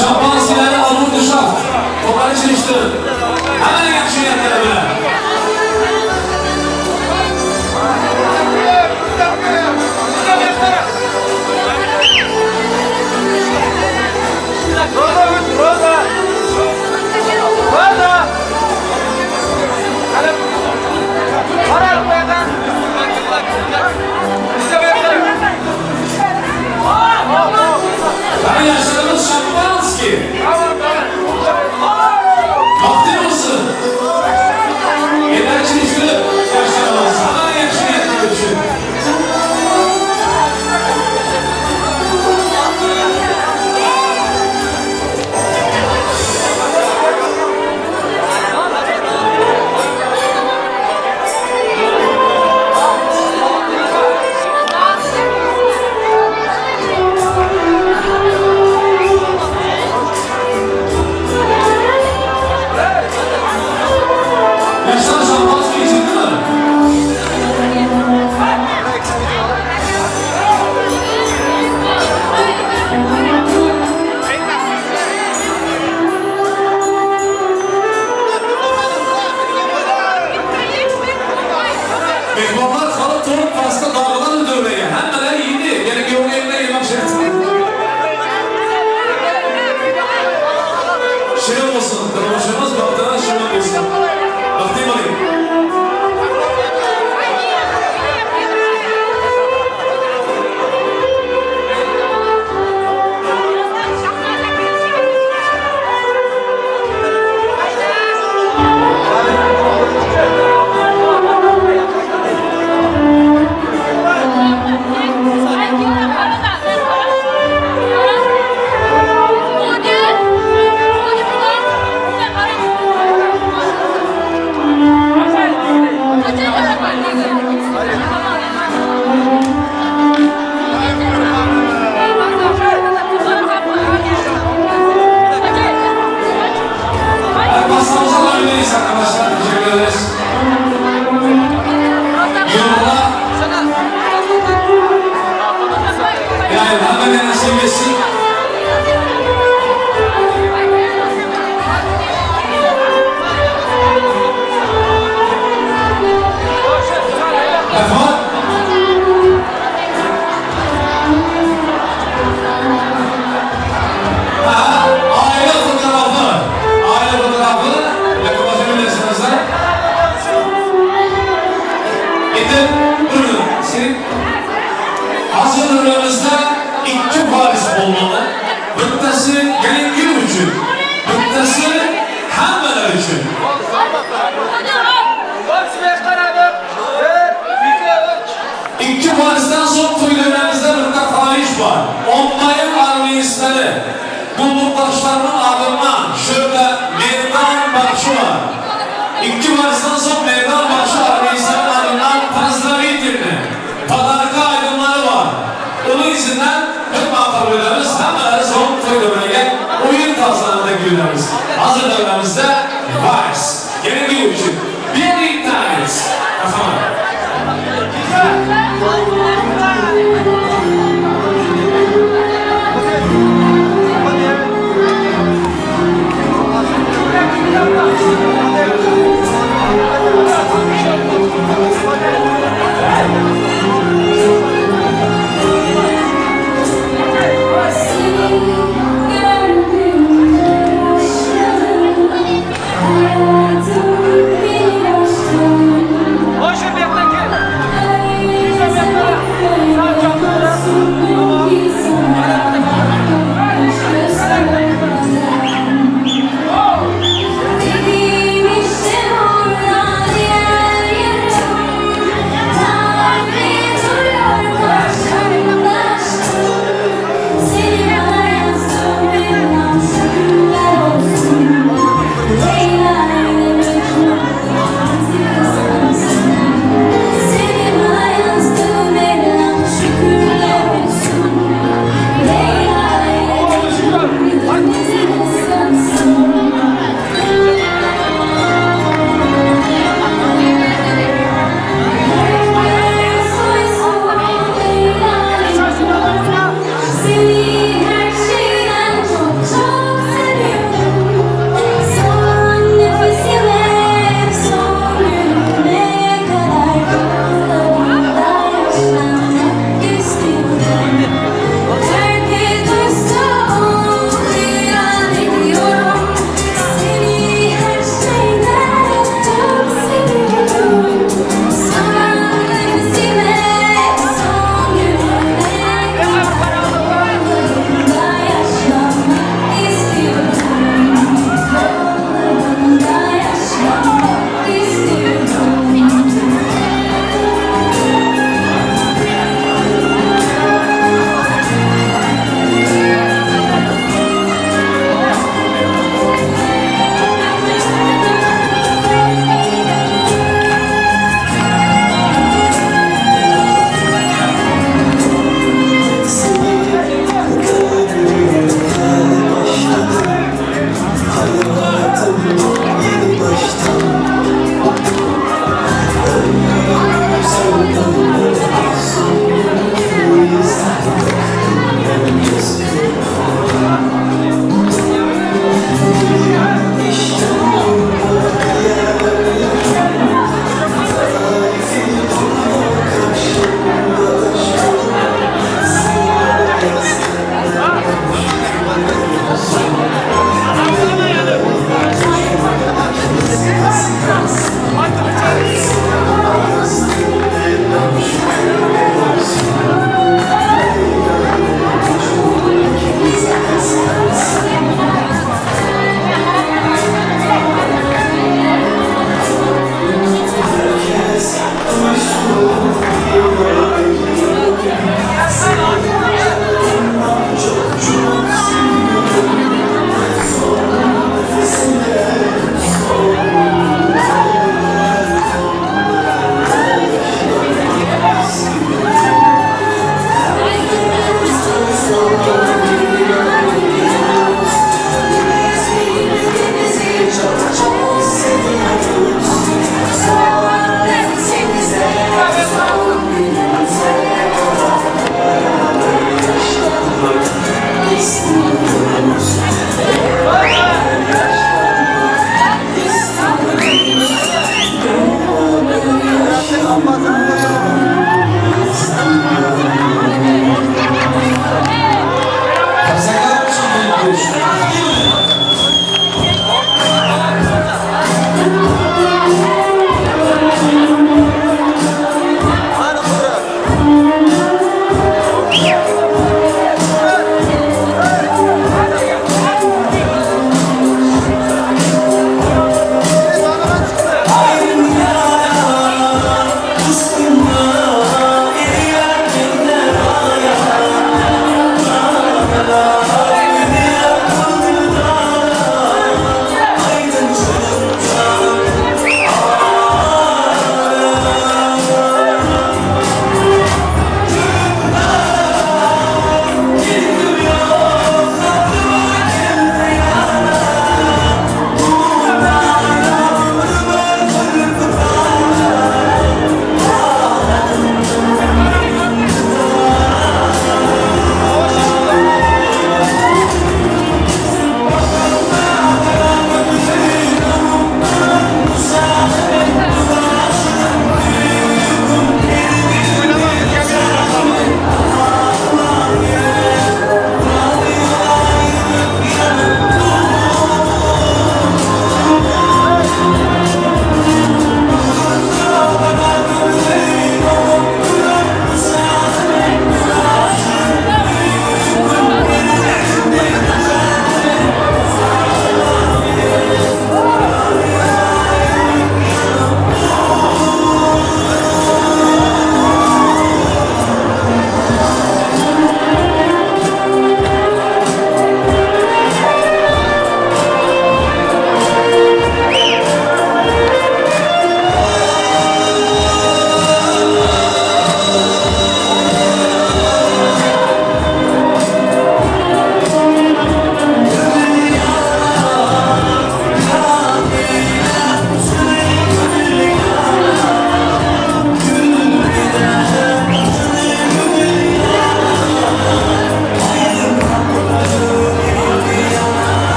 Şampanskileri alır dışarı. Toparı çiriştirin. Hemen yaxshi niyatlar bilan. Roza! Roza! Yaşlarımız şampanski. Baxtli olsun. Yeter çiriştirip yaşlarımız. Hemen yaxshi niyatlar uchun. Hammaga nasib etsin. Rahmat. Aile fotoğrafı. Aile fotoğrafı. Yakınlaşabilirsiniz. Endi buyurun. Senin hazırlığımızda 2 vals olmalı. Bittasi kelin uchun, bittasi hammalar uchun. 1, 2, 3. 2 valsdan so'ng to'ylarimizda bitta xohish bor. Ommaviy armiyaslari qulluqdoshlarning adından şurada meydan baxşı var. 2 valsdan so'ng meydan baxşı armiyaslari adından pozdravительный podarka aydınları var. Onun izinden hep kabul edemiz. Hammalari so'ng to'y davriga o'yin tarzlarida gülamiz. Hazır davramizda vals. Kelingi uchun bir tanesi. Rahmat.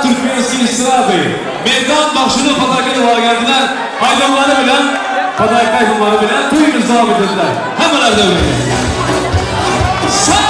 туркменской эстрады. Merdan baxshini подарка ni olgandilar. Aydınları bilan, подарка aydınları bilan to'yimizni davom ettirdilar. Hammalaridan sağ ol!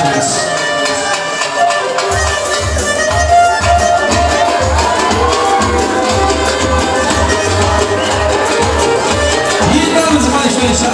Shahnaz. Yigitlarimiz mana shu.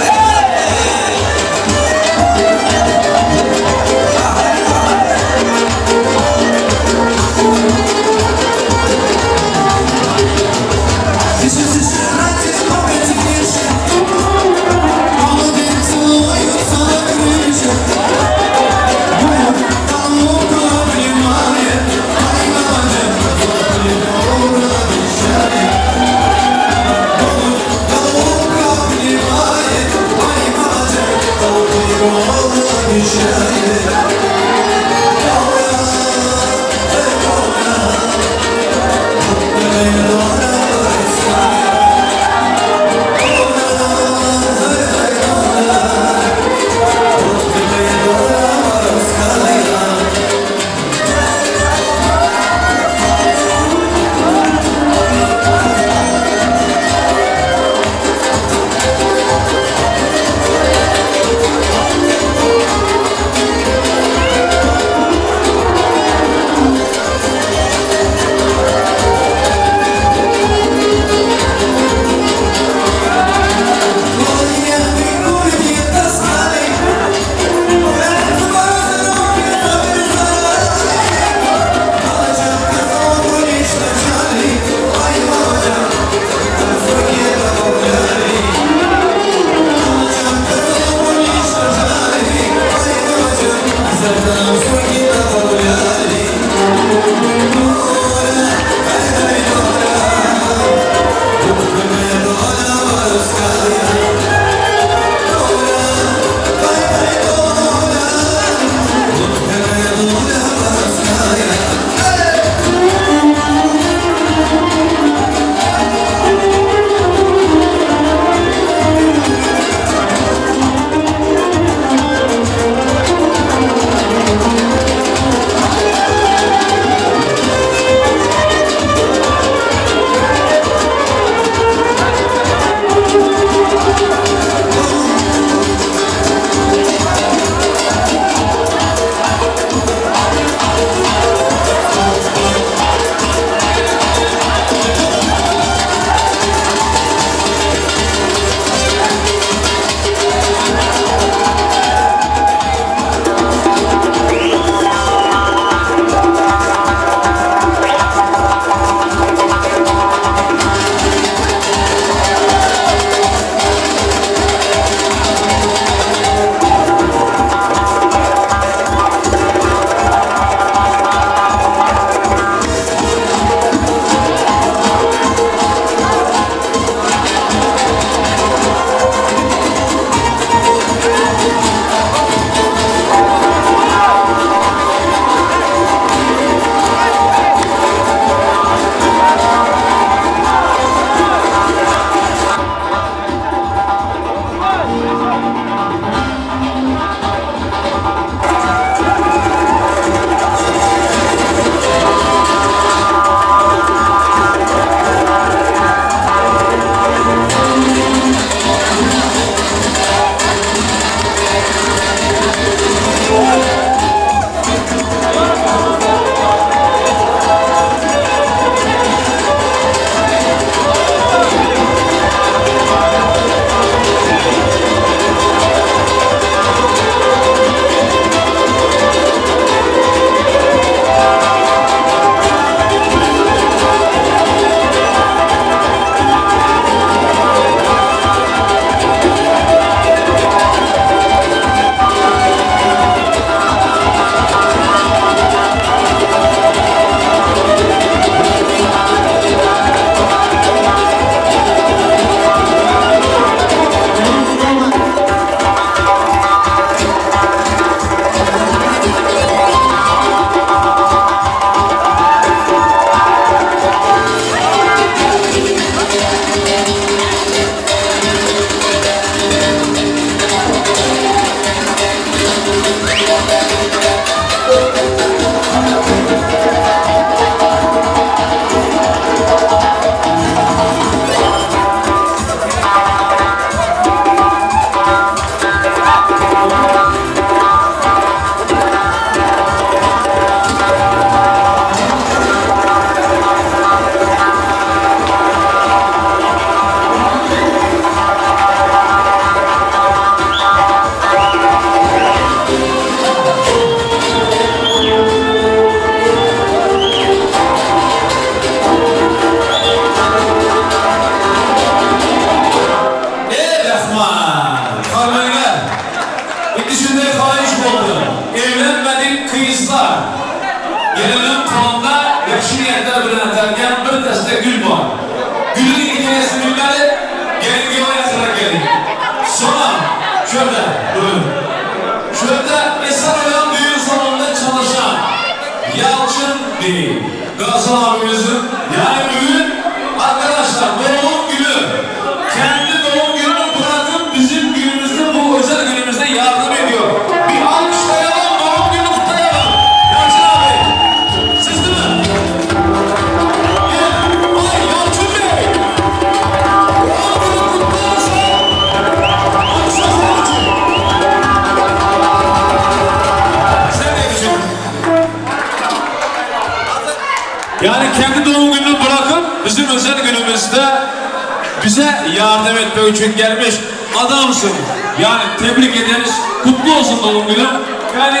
Endi shunday xohish bo'ldi. Evlenmedik qizlar. Gelinim qo'lida yaxshi niyatlar bilan atalgan bir dasta gul bor. Gulning hikoyasini bilmadi, gelinga yaqinroq keling. Sonra şurada durun. Şurada Esenören Düğün Salonu'nda çalışan Yalçın Bey, Gazi abimizin, yani bugün arkadaşlar doğum günü, kendi doğum gününü bırakıp bizim günümüzde, bu özel günümüzde yardım ediyor. Bir alkışlayalım, doğum günü kutlayalım. Yalçın abi, siz değil mi? Ay Yalçın Bey, doğum günü kutlu olsun. Alkışlar senin için. Sen ne düşünüyorsun? Yani kendi doğum gününü bırakıp bizim özel günümüzde bize yardım etmek için gelmiş adamsın. Yani tebrik ederiz. Kutlu olsun doğum günü. Yani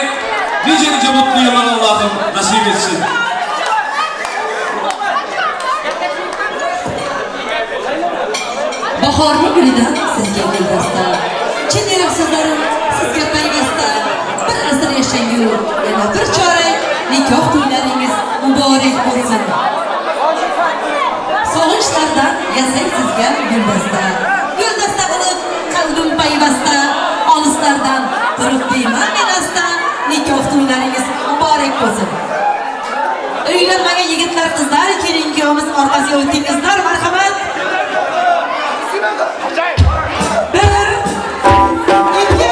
nice nice mutlu yıllar Allah'ım nasip etsin. Bahorning gulidan sizga guldasta, chin yurak so'zlarim sizga payvasta. Bir asr yashangu, yana bir chorak nikoh to'ylaringiz muborak bo'lsin. Sog'inchlardan yasay sizga guldasta. Guldasta qilib qalbim payvasta, olislardan turib deyman men asta. Nikoh to'ylaringiz muborak bo'lsin. Uylanmagan yigitlar, qizlar, kelin kuyovimiz orqasiga o'tingizlar, marhamat. 1, 2,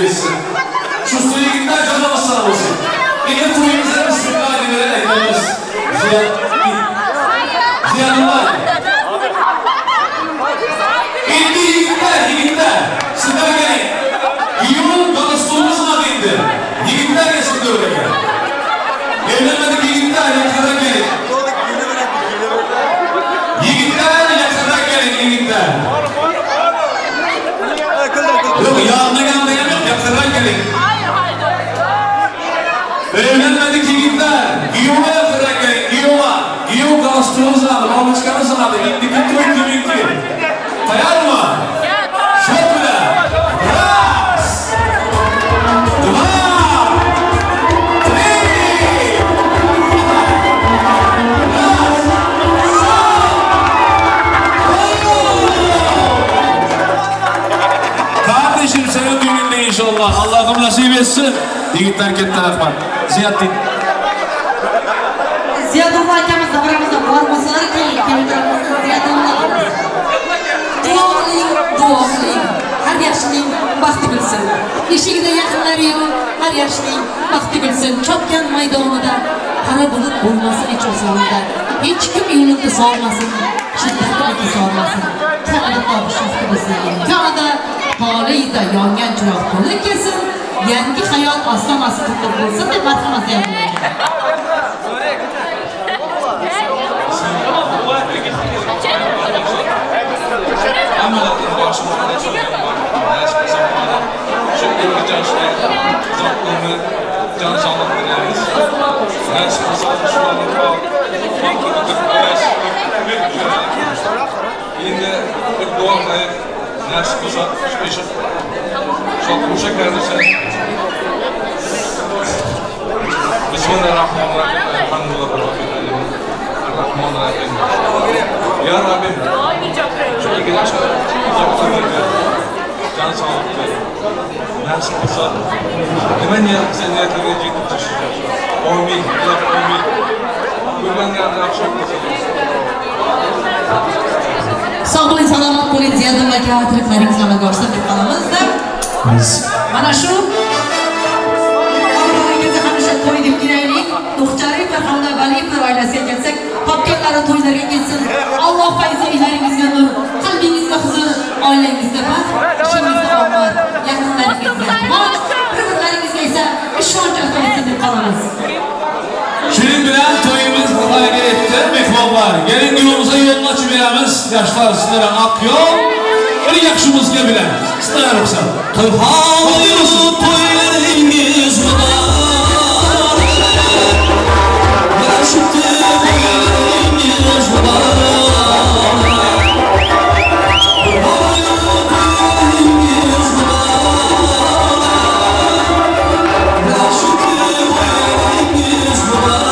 3. Evlenmedik yigitler, giyova yaqinroq keling, giyova, giyov galstukimiz adı, babuchkamiz adı, indiki to'y kiminki? Tayyormi? Shot bilan. Раз, два, три. Раз, Kardeşim senin düğününde inşallah. Allah'ım nasip etsin. Yigitlar katta rahmat. Ziyatdin. Ziyodulla akamiz davramizda bor bo'lsalar, keling, keltiramiz. Ziyodulla akamiz. Duo qiling, duo qiling. Har yaxshining baxti kulsin. Eshigida yaqinlari yo'q, har yaxshining baxti kulsin. Chopgan maydonida qora bulut bo'lmasin hech osmonda. Hech kim yo'lini solmasin, shiddatini solmasin. Ka'bada topish bo'lsin. Ka'bada toleyda yongan chiroq to'liq kelsin. Yangi hayot ostonasi qutlug' bo'lsin deb marhamat Ziyodulla. Can sağlık dileriz. Nasip olsa Endi bir duo qilaylik. Nasip bo'lsa shu eshik Şo'sha kardeşim. Bismillahirrahmanirrahim. Elhamdülillahi rabbil alamin. Arrahmanirrahim. Ya Rabbim. Şu ikili can sağlık ver. Nasip bo'lsa nima niyat qilsa niyatlarga yetib chiqish. Amin. Amin. Ko'rganlarni yaxshi qilsin. Sog' bo'ling, salomat bo'ling, Ziyodulla aka, tilaklaringiz amalga oshsin deb qolamizda. Mana shu orqangizda hamisha to'y deb kelaylik. To'xtariyevlar hamda Valiyevlar oilasiga kelsak, topganlari to'ylarga kelsin. Alloh fayzi uylaringizga nur, qalbingizga huzur, bor. Keling yo'limizga yo'lni ochib beramiz. Yoshlar sizlarga oq yo'l, bir yaxshi muzika bilan. Sizlarga ruxsat. To'yxonayu to'ylaringiz muborak. Yarashibdi bo'ylaringiz muborak. To'yxonayu to'ylaringiz muborak. Yarashibdi bo'ylaringiz muborak.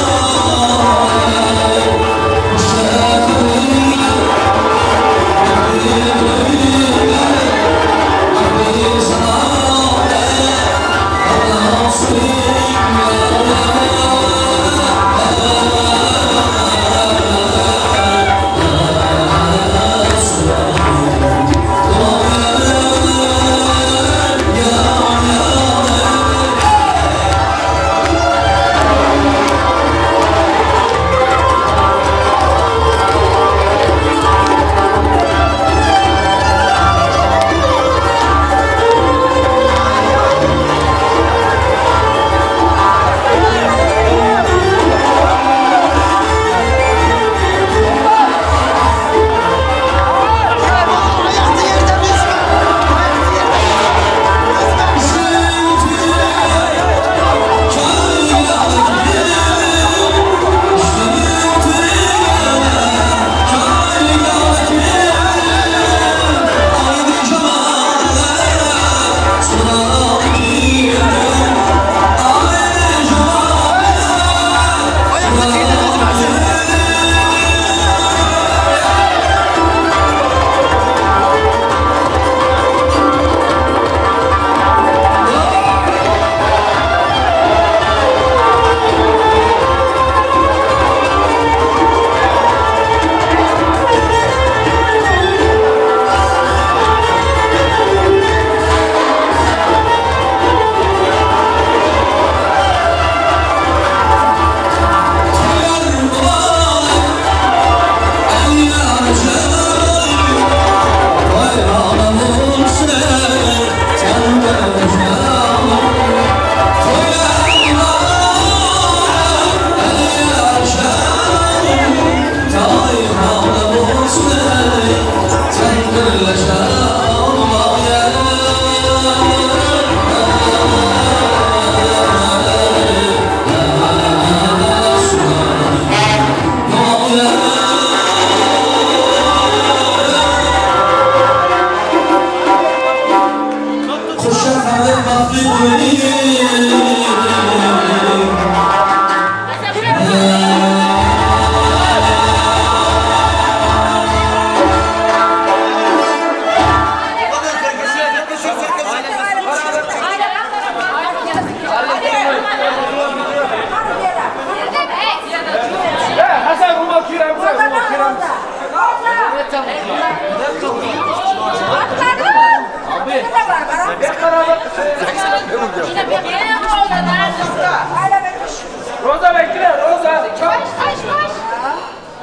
Roza bekle, Roza. Koş, koş, koş.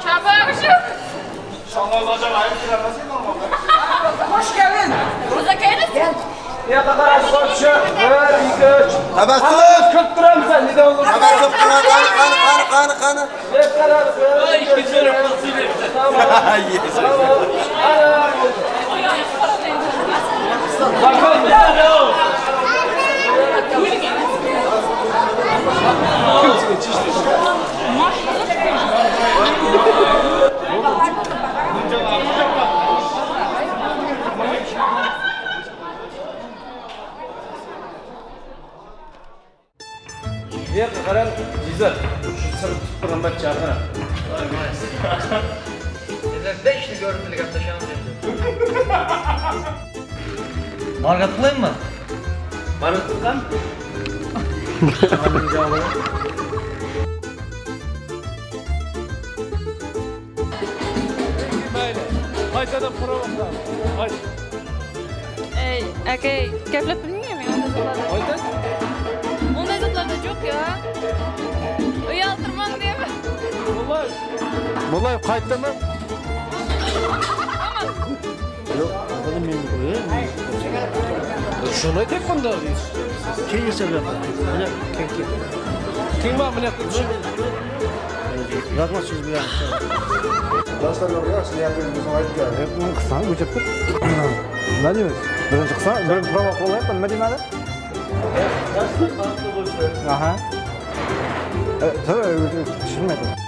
Çabuk. Hoş geldin. Roza geldin. Gel. Ya kadar koş. 1, 2, 3. Tabassum. Kırk lira sen ne de olur. Tabassum qani qani qani qani qani. Ne kadar? Tamam. Tamam. Qarang, Jizar, shu sirni tutib turaman chaqiraman. 5 ta görüntülü gaplashamiz endi. Margat qilaymi? Margat qilsam? Mayli. Qaytadan prova qilamiz. Haydi. Ey, aka, gaplab bilmayman men unday zotlarda. Qayta? Unday zotlarda yo'q ya. Uyaltirmang deyman. Mollayev qaytdimi? Yo'q, bilmayman. Shuni aytyapman da. Keyin yasab. Keyin. Keyin mana buyoqqa tushib. Rahmat so'z bilan. Yoshlarga yaxshi niyatingiz aytgan. Qilsam o'chirib tur. Nima deymiz? Birinchi qilsam, birinchi prova qo'llayapman, nima deyman? Yoshlar baxtli bo'lsin. Aha. Tushunmaydi.